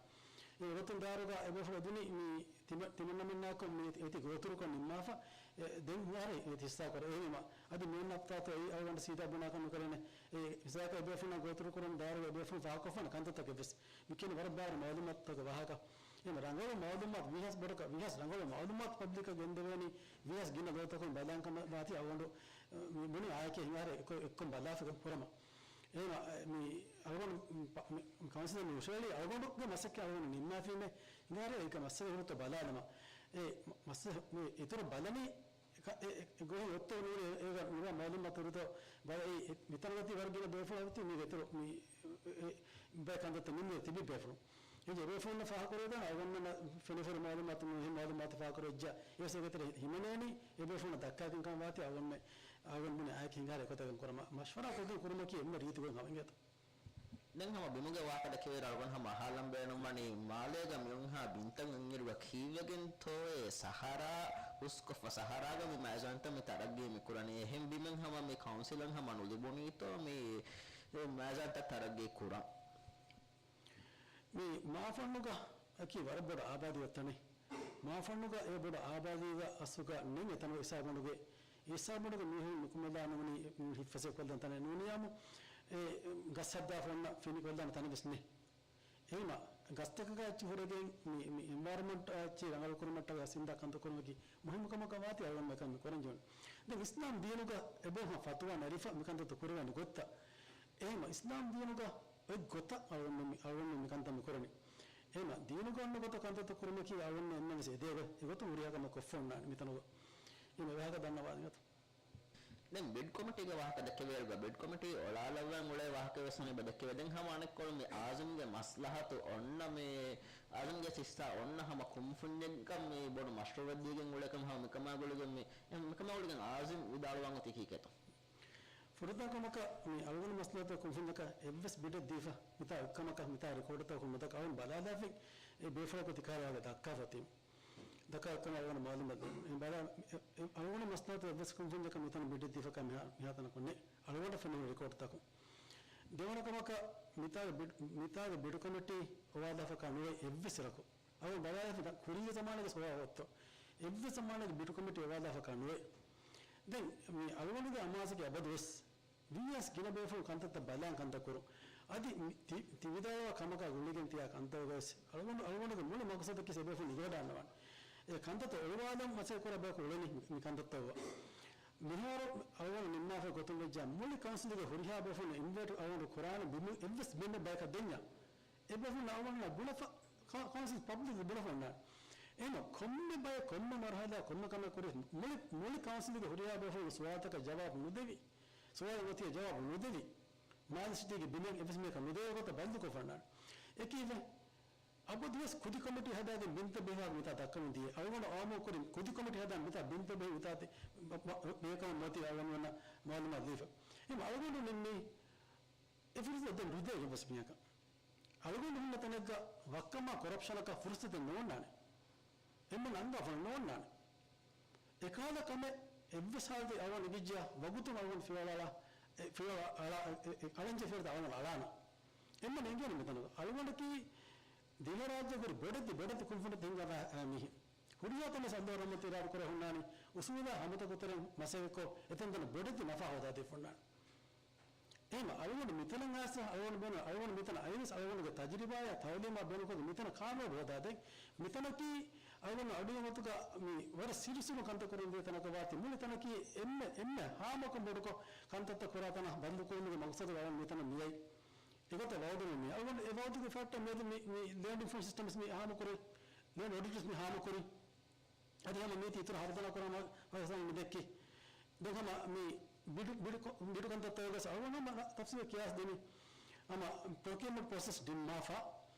އެ ގޮތުން ދާއިރުގަ އެބޭފުޅުން އެދުނީ މި ތިމަ-، ތިމަންނަމެންނާކޮށް މި އޭތި ގޯތުރުކޮށް ނިންމާފަ، އެ، ދެން ހުށަހަރީ އޭތި ހިއްސާކުރަން. އެހެންވީމަ، އަދި މިއޮންނަ ހަފްތާތޯ އެއީ އަޅުގަނޑު ސީދާ ބުނާކަށް ނުކެރޭނެ. އެ ހިސާބަކަށް އެބޭފުޅުންނާ ގޯތުރުކުރުން ދާއިރުގަ އެބޭފުޅުން ފާހަގަކޮށްފާނެ ކަންތައްތަކެއް ވެސް. މި ކިޔަނީ ވަރަށް ބާރު މައުލޫމާތުތަކުގެ ވާހަކަ. އެހެން ރަނގަޅު މައުލޫމާތު ވީހާވެސް ބޮޑަކަށް، ވީހާވެސް ރަނގަޅު މައުލޫމާތު ޕަބްލިކަށް ގެންދެވޭނީ ވީހާވެސް ގިނަ ލޯތަކުން ބަލާން ކަމަށް ވާތީ އަޅުގަނޑު، މި ބުނި އާއެކޭ ހިނގާރޭ އެއްކޮށް، އެއްކޮށް ބަލާފަ ކުރަމަށް. އެހެން މި އަޅުގަނޑު މި ކައުންސިލަށް މި ހުށަހެޅީ އަޅުގަނޑުގެ މަސައްކަތް އަޅުގަނޑު ނިންމާފީމޭ ހިނގާރޭ އެކަ މައްސަލަ ހުރަތަ ބަލާލަމާ. އެ މައްސަ-، މި އިތުރަށް ބަލަނީ އެ-، އެ-، އެ ގޮހެއް އޮތްތޯ ނޫނޭ އޭގަ ނުވާ މައުލޫމާތު ހުރިތޯ ބަލަ އެ-، އެ-، މިތަނަށް ވަތީ ވަރަށް ގިނަ ބޭފުޅުން އޮތީ މީގެ އިތުރު މި އެ-، އެ-، ބައެއް ކަންތައްތައް ނިންމި ތިބި ބޭފުޅުން. އެ ބޭފުޅުންނަށް ފާހަގަކުރެވިދާނެ އަޅުގަނޑުމެންނަށް ފެނިފަރި މައުލޫމާތު މުހިންމު މައުލޫމާތު ފާހަގަކުރެވިއްޖާ އެ ސަގަތެރެ ހިމެނޭނީ އެ ބޭފުޅުންނަށް ދައްކާގެން ކަމަށް ވާތީ އަޅުގަނޑުމެ-، އަޅުގަނޑު ބުނި އާއެކޭ ހިނގާރޭ އެގޮތަކަށް ކުރަމަށް މަޝްވަރާ ކޮށްދިން ކުރުމަކީ އެންމެ ރީތި ގޮތް ހަމަ އިނގޭތޯ. ދެން ހަމަ ބިމުގެ ވާހަކަ ދެކެވިއިރު އަޅުގަނޑު ހަމަ އަހާލަން ބޭނުންވަނީ، މާލޭގަ މިއޮންހާ ބިންތައް އިންއިރުގަ ކީއްވެގެންތޯއޭ ސަހަރާ ހުސްކޮށްފަ ސަހަރާގަ މި މައިޒާންތައް މި ތަރައްގީ މި ކުރަނީ؟ އެހެން ބިމެއް ހަމަ މި ކައުންސިލަށް ހަމަ ނުލިބުނީތޯ މި މައިޒާންތައް ތަރައްގީ ކުރަން؟ މި މާފަންނުގަ އަކީ ވަރަށް ބޮޑު އާބާދީ އޮތް ތަނެއް. މާފަންނުގަ އެ ބޮޑު އާބާދީގަ އަސްލުގަ ނެތް އެތަނުގަ އިސާބަނޑުގެ، އިސާބަނޑުގެ މީހުން ނުކުމެލާ ނޫނީ ހިތްފަސޭހަކޮށްލަން ތަނެއް ނޫނިޔާމު، އެ ގަސް ހައްދާފަ އޮންނަ ފިނިކޮށްލާނެ ތަނެއް ވެސް ނެތް. އެހިމަ ގަސްތަކަކާ އެއްޗެއް ހުރެގެން މި، މި އެންވަޔަރަމަންޓާ އެއްޗެއް ރަނގަޅު ކުރުމަށްޓަކާ ސިންދާ ކަންތައް ކުރުމަކީ މުހިއްމު ކަމަކަށް ވާތީ އަޅުގަނޑު މިކަން މި ކުރަން ޖެހުނީ. ދެން އިސްލާމް ދީނުގަ އެބަހުމަ ފަތުވާ ނެރިފަ މިކަންތައްތައް ކުރެވޭނެ ގޮތްތައް. އެހިމަ އިސްލާމް ދީނުގަ އޮތް ގޮތަށް އަޅުގަނޑު މި، އަޅުގަނޑު މިކަންތައް މި ކުރަނީ. އެހިމަ ދީނުގަ އޮންނަ ގޮތަށް ކަންތައްތައް ކުރުމަކީ އަޅުގަނޑު އެންމެންވެސް އެދޭ ގޮތް. އެގޮތުން ހުރިހާ ކަމެއް ކޮށްފަ އޮންނާނެ މިތަނުގަ. އެހިމަ ވާހަކަ ދަންނަވާ ދިނގަތަ. ދެން ބިޑް ކޮމިޓީގެ ވާހަކަ ދެކެވޭއިރުގަ، ބިޑް ކޮމިޓީ އޮޅާލައްވަން އުޅޭ ވާހަކަ ވެސް ވަނީ ދެކެވޭ. ދެން ހަމަ އަނެއްކޮޅު މި އާޒިމްގެ މަސްލަހަތު އޮންނަ މި އާޒިމްގެ ހިއްސާ އޮންނަ ހަމަ ކުންފުންޏެއްގަ މި ބޮޑު މަޝްރޫއެއް ދީގެން އުޅޭކަން ހަމަ މިކަމާ ގުޅިގެން މި، މިކަމާ ގުޅިގެން އާޒިމް ވިދާޅުވާން އޮތީ ކީކޭތޯ؟ ފުރަތަމަ ކަމަކަށް މި އަޅުގަނޑު މަސްލަހަތު ކުންފުންޏަކަށް އެއްވެސް ބިޑެއް ދީފަ މިތާ އޮތްކަމަކަށް މިތާ ރިކޯޑުތަކުން ނުދައްކާ އަޅުގަނޑު ބަލާލާފިން އެ ބޭފުޅަކު ތިކާރާގެ ދައްކާފަ އޮތީމަ. ދައްކާ އޮތްކަމަށް އަޅުގަނޑު މައުލޫމަތް ދެން. އެ ބަލާ، އެ، އެ، އަޅުގަނޑު މަސްލަހަތު އެއްވެސް ކުންފުންޏަކަށް މިތަނަށް ބިޑެއް ދީފަކާ މިހާ، މިހާތަނަކު ނެތް. އަޅުގަނޑަށް ފެނުނު ރިކޯޑުތަކުން. ދެވަނަ ކަމަކަށް މިތާގެ ބިޑް، މިތާގެ ބިޑު ކޮމިޓީ އޮވާލާފަކާ ނުވޭ އެއްވެސް އިރަކު. އަޅުގަނޑު ބަލާލާފިން ކުރީގެ ޒަމާނުގެ ސޯވާ އޮތްތޯ. އެއްވެސް ޒަމާނެއްގެ ބިޑު ކޮމިޓީ އޮވާލާފަކާ ނުވޭ. ދެން މި އަޅުގަނޑުގެ އަމާޒުގެ އަބަދުވެސް ވީއަސް ގިނަ ބޭފުޅުން ކަންތައްތައް ބަލާން ކަންތައް ކުރުން. އަދި މި ތި، ތި ވިދާޅުވާ ކަމަކާ ގުޅިގެން ތިޔާ ކަންތައްވެސް އަޅުގަނޑު، އަޅުގަނޑުގެ މުޅި މަގުސަދަކީ އެބޭފުޅުން ނިގަވަޑައިގަންނަވާނެ. އެ ކަންތައްތައް އޮޅުވާލަން މަސައްކަތް ކުރާ ބަޔަކު އުޅެނީ މި ކަންތައްތައް އޮވާ. މިހާރު އަޅުގަނޑު ނިންމާފައި ގޮތުން ވެއްޖާ މުޅި ކައުންސިލުގެ ހުރިހާ ބޭފުޅުން އިންވައިޓް އަޅުގަނޑު ކުރާނެ ބިމު އެއްވެސް ބިމެއް ބަޔަކަށް ދެންޏާ. އެ ބޭފުޅުން އަޅުގަނޑު ބުނެފަ، ކަ-، ކައުންސިލް ޕަބްލިކް ބުނެފަ އޮންނާނެ. އެހެން ކޮންމެ ބައެއް ކޮންމެ މަރުހަލާ ކޮންމެ ކަމެއް ކުރި މުޅި، މުޅި ކައުންސިލުގެ ހުރިހާ ބޭފުޅުން ސުވާލުތަކަށް ޖަވާބު ނުދެވި، ސުވާލު އޮތީ ޖަވާބު ނުދެވި، މާލެ ސިޓީގެ ބިމެއް އެއްވެސް މީހަކަށް ނުދެވޭ ގޮތަށް ބަންދުކޮށްފަ އޮންނާނެ. އެކީވެ އަބަދުވެސް ކުދި ކޮމިޓީ ހަދާގެން ބިންތައް ބެހި ވާހަކަ މިތާ ދައްކަމުން ދިޔަ. އަޅުގަނޑު އާއްމުކޮށް ކުދި ކޮމިޓީ ހަދާން މިތާ ބިންތައް ބެހި މިތާ ތި-، މަ-، މަ-، ބޭކަމަށް މަތި އަޅުގަނޑު މައުލޫމާތު ދީފަ. އެހެން އަޅުގަނޑު ނިންމީ އެ ފުރުސަތު ދެން ނުދޭ އެއްވެސް މީހަކަށް. އަޅުގަނޑު ހުންނަ ތަނެއްގަ ވައްކަމާ ކޮރަޕްޝަނަކަށް ފުރުސަތެއް ނޯންނާނެ. އެންމެން އަންގާފަ ނޯންނާނެ. އެކަހަލަ ކަމެއް އެއްވެސް ހާލަތެއް އަޅުގަނޑު ނިގިއްޖެޔާ ވަގުތުން އަޅުގަނޑު ފިޔަވަޅާ، އެ، ފިޔަވަޅާ، އެ، އެ، އަޅަންޖެހޭ ފިޔަވަޅުތައް އަޅުގަނޑު އަޅާނަން. އެންމެން އެނގޭނެ މިތަނުގަ. އަޅުގަނޑަކީ ދިވެހިރާއްޖޭގަ ހުރި ބޮޑެތި، ބޮޑެތި ކުންފުނިތައް ހިންގާ މީހެއް. ހުރިހާ ތަނެއް ސައްލޯ ރަހްމަތީ ރާޑު ކުރެ ހުންނާނީ އުސޫލާ ހަމަތަކު ތެރެއިން މަސައްކަތްކޮށް އެތަންތަނަށް ބޮޑެތި ނަފާ ހޯދާދީފަ ހުންނާނެ. އެހެން އަޅުގަނޑު މިތަނަށް އައިސް އަޅުގަނޑު ބޭނުން، އަޅުގަނޑު މިތަނަށް އައިވެސް އަޅުގަނޑުގެ ތަޖުރިބާއާ ތައުލީމާ ބޭނުންކޮށްގެން މިތަނަށް ކާމިޔާބު ހޯދާދޭން. މިތަނަކީ އަޅުގަނޑު އަޑުއިވުމަތުގަ މި ވަރަށް ސިރިސުރު ކަންތައް ކުރަންޖެހޭ ތަނަކަށް ވާތީ، މުޅި ތަނަކީ އެންމެ، އެންމެ ހާމަކޮށް ބޮޑުކޮށް ކަންތައްތައް ކުރާ ތަނަށް ބަދަލުކުރުމުގެ މަގްސަދުގަ އަޅުގަނޑު މިތަނަށް މިއައީ. އެގޮތަށް ވައުދުގަ މި އަޅުގަނޑު އެ ވައުދުގެ ފައްޓަށް މިއަދު މި، މި ލޭންޑް އިންފޯމޭޝަން ސިސްޓަމްސް މި ހާމަކުރި، ލޭންޑް އޮޑިޓަރސް މި ހާމަކުރި. އަދި ހަމަ މީތި އިތުރު ހަރުދަނާ ކުރާ މަ-، މަގަސް މި ދެއްކި. ދެން ހަމަ މި ބިޑު، ބިޑު ކޮ-، ބިޑު ކަންތައްތަކުގަސް އަޅުގަނޑު ހަމަ ތަފްސީލަށް ކިޔާސް ދެނީ. ހަމަ ޕްރޮކިއުމަންޓް ޕްރޮސެސް ނިންމާފަ.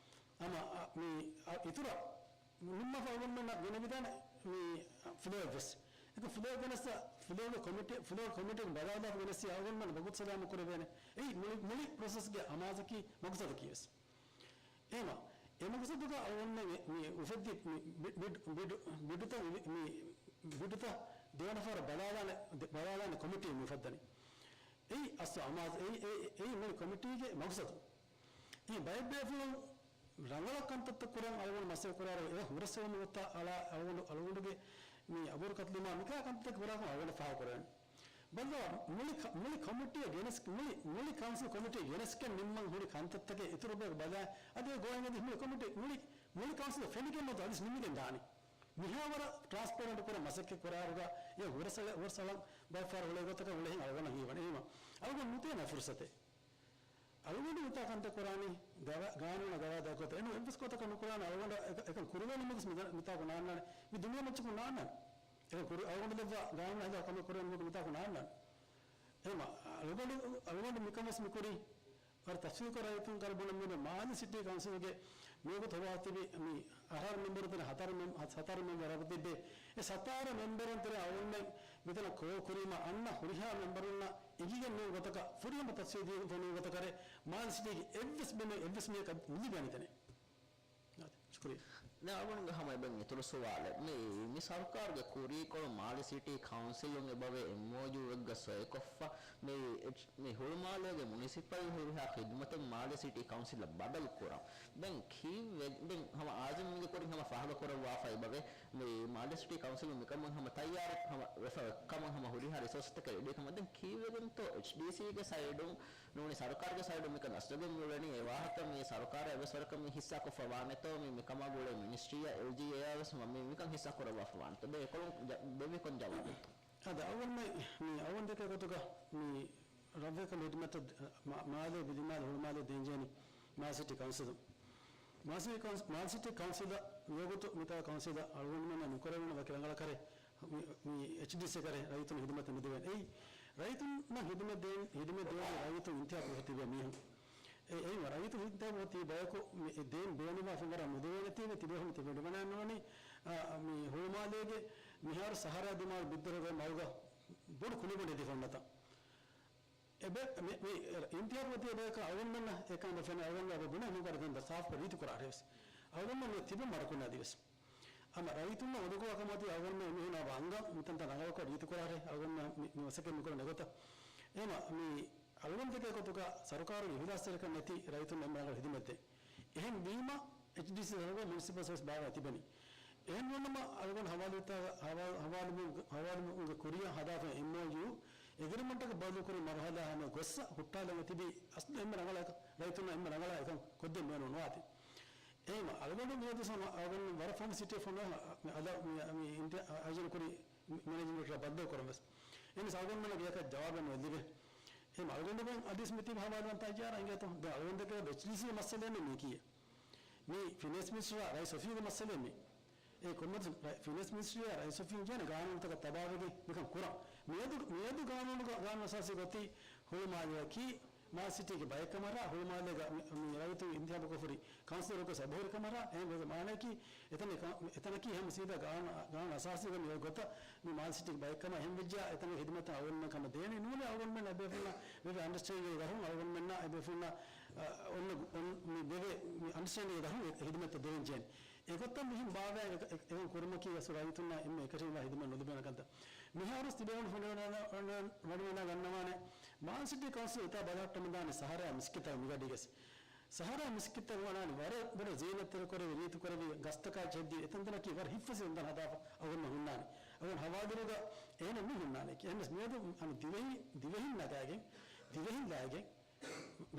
ހަމަ މި އިތުރަށް ނިންމާފަ އަޅުގަނޑުމެންނަށް ގެނެވިދާނެ މި ފްލޯއެއްވެސް. އެކަ ފްލޯ ގެނެސް، ފްލޯގެ ކޮމިޓީ، ފްލޯ ކޮމިޓީގެ ބަލާލާފަ ގެނެސް އަޅުގަނޑުމެން ވަގުތު ސަލާމަތް ކުރެވޭނެ. އެއީ މުޅި، މުޅި ޕްރޮސެސްގެ އަމާޒަކީ މަގުސަދަކީވެސް. އެހެމަ، އެ މަގުސަދުގަ އަޅުގަނޑުމެން މި އުފެއްދި މި ބި-، ބިޑް-، ބިޑު-، ބިޑުތައް މި، މި ބިޑުތައް ދެވަނަ ފަހަރަށް ބަލާލާނެ، ދެ-، ބަލާލާނެ ކޮމިޓީ މި އުފައްދަނީ. އެއީ އަސްލު އަމާޒު، އެއީ، އެއީ، އެއީ މުޅި ކޮމިޓީގެ މަގުސަދު. އެ ބައެއް ބޭފުޅުން ރަނގަޅަށް ކަންތައްތައް ކުރަން އަޅުގަނޑު މަސައްކަތް ކުރާއިރު، އެ ހުރަސްއެޅުމުގެ ގޮތަށް އަޅާ އަޅުގަނޑު، އަޅުގަނޑުގެ މި އަބުރު ކަތުލުމާ މިކާ ކަންތައްތަކެއް ކުރާކަން އަޅުގަނޑަށް ފާހަގަކުރެވެން. ބައްލަވާ، މުޅި ކަ-، މުޅި ކޮމިޓީއަށް ގެނެސް، މުޅި، މުޅި ކައުންސިލް ކޮމިޓީއަށް ގެނެސްގެން ނިންމަން ހުރި ކަންތައްތަކެއް އިތުރު ބަޔަކު ބަލާ، އަދި އެ ގޮވައިގެން މުޅި ކޮމިޓީ، މުޅި، މުޅި ކައުންސިލް ފެނިގެން ނުވަތަ އަދިސް ނިމިގެން ދާނީ. މިހާވަރަށް ޓްރާންސްޕެރެންޓް ކުރަން މަސައްކަތް ކުރާއިރުގަ އެ ހުރަސްއަޅަ-، ހުރަސްއަޅަން ބައެއް ފަހަރު އުޅޭ ގޮތަކަށް އުޅޭހެން އަޅުގަނޑަށް ހީވަނީ. އެހެމަ އަޅުގަނޑު ނުދޭނެ ފުރުސަތެއް. އަޅުގަނޑު މިތާ ކަންތައް ކުރާނީ ގަވާ-، ގާނޫނާ ގަވާއިދާ ގޮތަށް. އެނޫން އެއްވެސް ގޮތަކަށް ނުކުރާނެ. އަޅުގަނޑަށް އެކަ-، އެކަން ކުރުވޭނެ މަގުސް މިތާ-، މިތާކު ނާންނާނެ. މި ދުނިޔެ މައްޗަކު ނާންނާނެ. އެކަން ކުރި-، އަޅުގަނޑު ދެއްވާ ގާނޫނާ ހިލާފަށް ކަމެއް ކުރޭނެ މަގު މިތާކު ނާންނާނެ. އެހެމަ އަޅުގަނޑު، އަޅުގަނޑު މިކަން ވެސް މިކުރީ. ވަރަށް ތަފްސީލުކޮށް ރައްޔިތުން ކަންބޮޑަށް މިއުޅެނީ މާލެ ސިޓީ ކައުންސިލްގެ މިވަގުތު ހޮވާފަ ތިބި މި އަހަރު މެމްބަރުން ތެރޭ ހަތަރު މެމް-، ހަ-، ހަތަރު މެމްބަރު ތިބޭ. އެ ހަތަރު މެމްބަރުން ތެރޭ އަޅުގަނޑުމެން މިތަނަށް ކޯލް ކުރީމަ އަންނަ ހުރިހާ މެމްބަރުންނަށް އެނގިގެން ނޫން ގޮތަކަށް ފުރިހަމަ ތަފްސީލް ދީފަ ނޫން ގޮތަކަށް މާލެ ސިޓީގެ އެއްވެސް ބިމެއް އެއްވެސް މީހަކަށް ނުލިބޭނެ ތަނެއް. ޝުކުރިއްޔާ. ދެން އަޅުގަނޑުގެ ހަމަ އެބަ އިތުރު ސުވާލެއް. މި، މި ސަރުކާރުގެ ކުރީކޮޅު މާލެ ސިޓީ ކައުންސިލުން އެބަވޭ އެމްއޯޔޫއެއްގަ ސޮއިކޮށްފަ، މި، މި ހުޅުމާލޭގެ މުނިސިޕަލް ހުރިހާ ޚިދުމަތެއް މާލެ ސިޓީ ކައުންސިލަށް ބަދަލު ކުރަން. ދެން ކީއްވެ-، ދެން ހަމަ އާޒިމްގެ ކުރިން ހަމަ ފާހަގަކުރައްވާފަ އެބަވޭ، މި މާލެ ސިޓީ ކައުންސިލުން މިކަމުން ހަމަ ތައްޔާރު ހަމަ ވެފަ ކަމުން ހަމަ ހުރިހާ ރިސޯސްތަކެއް ރެޑީ ކަމަށް. ދެން ކީއްވެގެންތޯ އެޗްޑީސީގެ ސައިޑުން ނޫނީ ސަރުކާރުގެ ސައިޑުން މިކަން އަސްލުގެ މިއުޅެނީ އެ ވާހަކަ މި ސަރުކާރަށް އެއްވެސް ވަރަކަށް މި ހިއްސާކޮށްފަ ވާނެތޯ، މި، މިކަމާ ގުޅޭ މިނިސްޓްރީއަށް އެލްޖީއޭއަށް ވެސް މި، މިކަން ހިއްސާ ކުރައްވާފަ ވާނެތޯ. ދެން އެކޮޅުން ޖަ-، ދެއްވި ކޮން ޖަވާބެއްތޯ؟ އަދި އަޅުގަނޑުމެން މި އަޅުގަނޑު ދެކޭ ގޮތުގަ މި ރަށްވެރިކަމުގެ ހިދުމަތަށް މާ-، މާލޭ ވިލިމާލެ ހުޅުމާލެ ދޭންޖެހެނީ މާލެ ސިޓީ ކައުންސިލުން. މާލެ ސިޓީ ކައުންސި-، މާލެ ސިޓީ ކައުންސިލަށް މިވަގުތު މިތާ ކައުންސިލަށް އަޅުގަނޑުމެންނަށް ނުކުރެވޭނެ ވަކި ރަނގަޅަށް ކަރޭ މި، މި އެޗްޑީސީ ކަރޭ ރައްޔިތުން ހިދުމަތް ނުދެވޭނެ. އެއީ ރައްޔިތުންނަށް ހިދުމަތް ދޭން، ހިދުމަތް ދޭން ރައްޔިތުން އިންތިހާބު ކޮށްފަ ތިބޭ މީހުން. އެ، އެއީ ރައްޔިތުން އިންތިހާބު ކޮށްފަ ތިބި ބަޔަކު މި، އެ ދޭން ބޭނުންވާ ފަންވަރަށް ނުދެވޭނެތީވެ ތިބޭ ހުން ތިބެ ޑިމަނާން ނުވަނީ، އާ، މި ހުޅުމާލޭގެ މިހާރު ސަހަރާ ދިމާލު ބިއްދަރުގެ މަގުގަ ބޮޑު ކުނިބޮޑެތި ފޮންނަތަ. އެބެ-، މި-، މި އިންތިހާބު ވެތި އެބަޔަކަށް އަޅުގަނޑުމެންނަށް އެކަން އެބަ ފެނޭ އަޅުގަނޑު އެބަ ބުނޭ ނުކަރެ ދެން ސާފުކޮށް ރީތި ކުރާރެވެސް. އަޅުގަނޑުމެން މި ތިބެން މަޑުކުންނާދިވެސް. އަމަ ރައްޔިތުންނަށް އުނދަގޫވާ ކަމާ އަޅުގަނޑުމެން އެމީހުންނާ އަންގަ މިތަންތަން ރަނގަޅަކޮށް ރީތި ކުރާރެ އަޅުގަނޑުމެން މި، މި މަސައްކަތް މި ކުރަން އެގޮތަށް. އެމަ މި އަޅުގަނޑު ދެކޭ ގޮތުގަ ސަރުކާރުގެ އިހުލާސްތެރިކަން ނެތި ރައްޔިތުން އެންމެ ރަނގަޅަށް ހިދުމަތް ދޭ. އެހެން ވީމަ، އެޗްޑީސީ ސަރުކާރު މުނިސިޕަލް ސަރވިސް ބާވާ ތިބެނީ. އެހެން ނޫނަމަ އަޅުގަނޑު ހަވާލުވިތާ، ހަވާ-، ހަވާލުވުމުގެ، ހަވާލުވުމުގެ ކުރިއަށް ހަދާފަ އެމްއޯޔޫ އެގްރިމަންޓަކަށް ބަދަލުކުރި މަރުހަލާ ހަމަ ގޮއްސަ ހުއްޓާލަން ތިބީ އަސްލު އެންމެ ރަނގަޅަށް ރައްޔިތުންނަށް އެންމެ ރަނގަޅަށް އެކަން ކޮށްދޭން ބޭނުން ނުވާތީ. އެހެން އަޅުގަނޑު މިއަދު ސަމަ-، އަޅުގަނޑު ވަރަށް ފަހުން ސިޓީ ފޮނުވާ އަދަ މި، މި އިންތި-، އަ-، އައިޖަން ކުރި މެނޭޖިން ޑިރެކްޓަރ ބައްދަލު ކުރަން ވެސް. އެހެނަސް އަޅުގަނޑުމެންނަށް ގެޔަކަށް ޖަވާބެއް ނުލިބޭ. އެހެން އަޅުގަނޑުމެން އަދިސް މިތިބި ހަވާލުވަންތާ އިޖާރާ އިނގޭތޯ. ދެން އަޅުގަނޑު ދެކޭ އެޗްޑީސީ މައްސަލައެއް މީކީ. މީ ފިނޭންސް މިނިސްޓަރާ ރައީސް އޮފީހުގެ މައްސަލައެއް މީ. އެ ކޮންމެސް ރަ-، ފިނޭންސް މިނިސްޓަރީއާ ރައީސް އޮފީހުން ޖެހޭނެ ގާނޫނުތަކަށް ތަބާވެގެން މިކަން ކުރަން. މިއަދު، މިއަދު ގާނޫނުގަ، ގާނޫނު އަސާސީ ގޮތީ ހުޅުމާލެއަކީ މާލެ ސިޓީގެ ބައެއް ކަމަށާ، ހުޅުމާލޭގަ މި، މި ރައްޔިތުން އިންތިހާބުކޮށްފަ ހުރި ކައުންސިލަރަކު ސަބުހުރި ކަމަށާ، އެހެން ވެގެ މާނައަކީ، އެތަނަކީ ހަމަ ސީދާ ގާނޫ-، ގާނޫނު އަސާސީގަ މި ގޮތަށް މި މާލެ ސިޓީގެ ބައެއް ކަމަށް އެހެން ވެއްޖާ، އެތަނުގެ ހިދުމަތަށް އަޅުގަނޑުމެން ކަމަށް ދޭނީ ނޫނީ އަޅުގަނޑުމެން އެބޭފުޅުންނަށް ވެވޭ އަންޑަސްޓޭންޑިންގެ ދަށުން އަޅުގަނޑުމެންނަށް އެބޭފުޅުންނަށް، އަ، އޮންނަ، އޮން-، މި ވެވޭ މި އަންޑަސްޓޭންޑިންގެ ދަށުން އެ ހިދުމަތްތައް ދެވެން ޖެހޭނެ. އެގޮތަށް މިހެން ބާވާ އެ-، އެ-، އެކަން ކުރުމަކީ ވެސް ރައްޔިތުންނާ އެންމެ އެކަށީގެންވާ ހިދުމަތް ނުލިބޭނެ ކަންތައް. މިހާރު ތިބޭފުޅުން ވަޑައިގަންނަވާނެ، މާލެ ސިޓީ ކައުންސިލް އެތާ ބަލަހައްޓަމުންދާނެ ސަހަރާ މިސްކިތްތައް މިގަޑީގަސް. ސަހަރާ މިސްކިތްތައް ވަނާނެ ވަރަށް ބޮޑަށް ޒީނަތްތެރިކުރެވި، ރީތިކުރެވި، ގަސްތަކާ ޖެހެއްދި، އެތަންތަނަކީ ވަރަށް ހިތްފަސޭހަ އުނދަން ހަދާފަ އަޅުގަނޑު ހުންނާނެ. އަޅުގަނޑު ހަވާލުވިރުގަ އޭނަ މި ހުންނާނެ. އެހެނަސް މިއަދު އަނެއް ދިވެހި، ދިވެހިން ނަގާގެން، ދިވެހިން ލާގެން،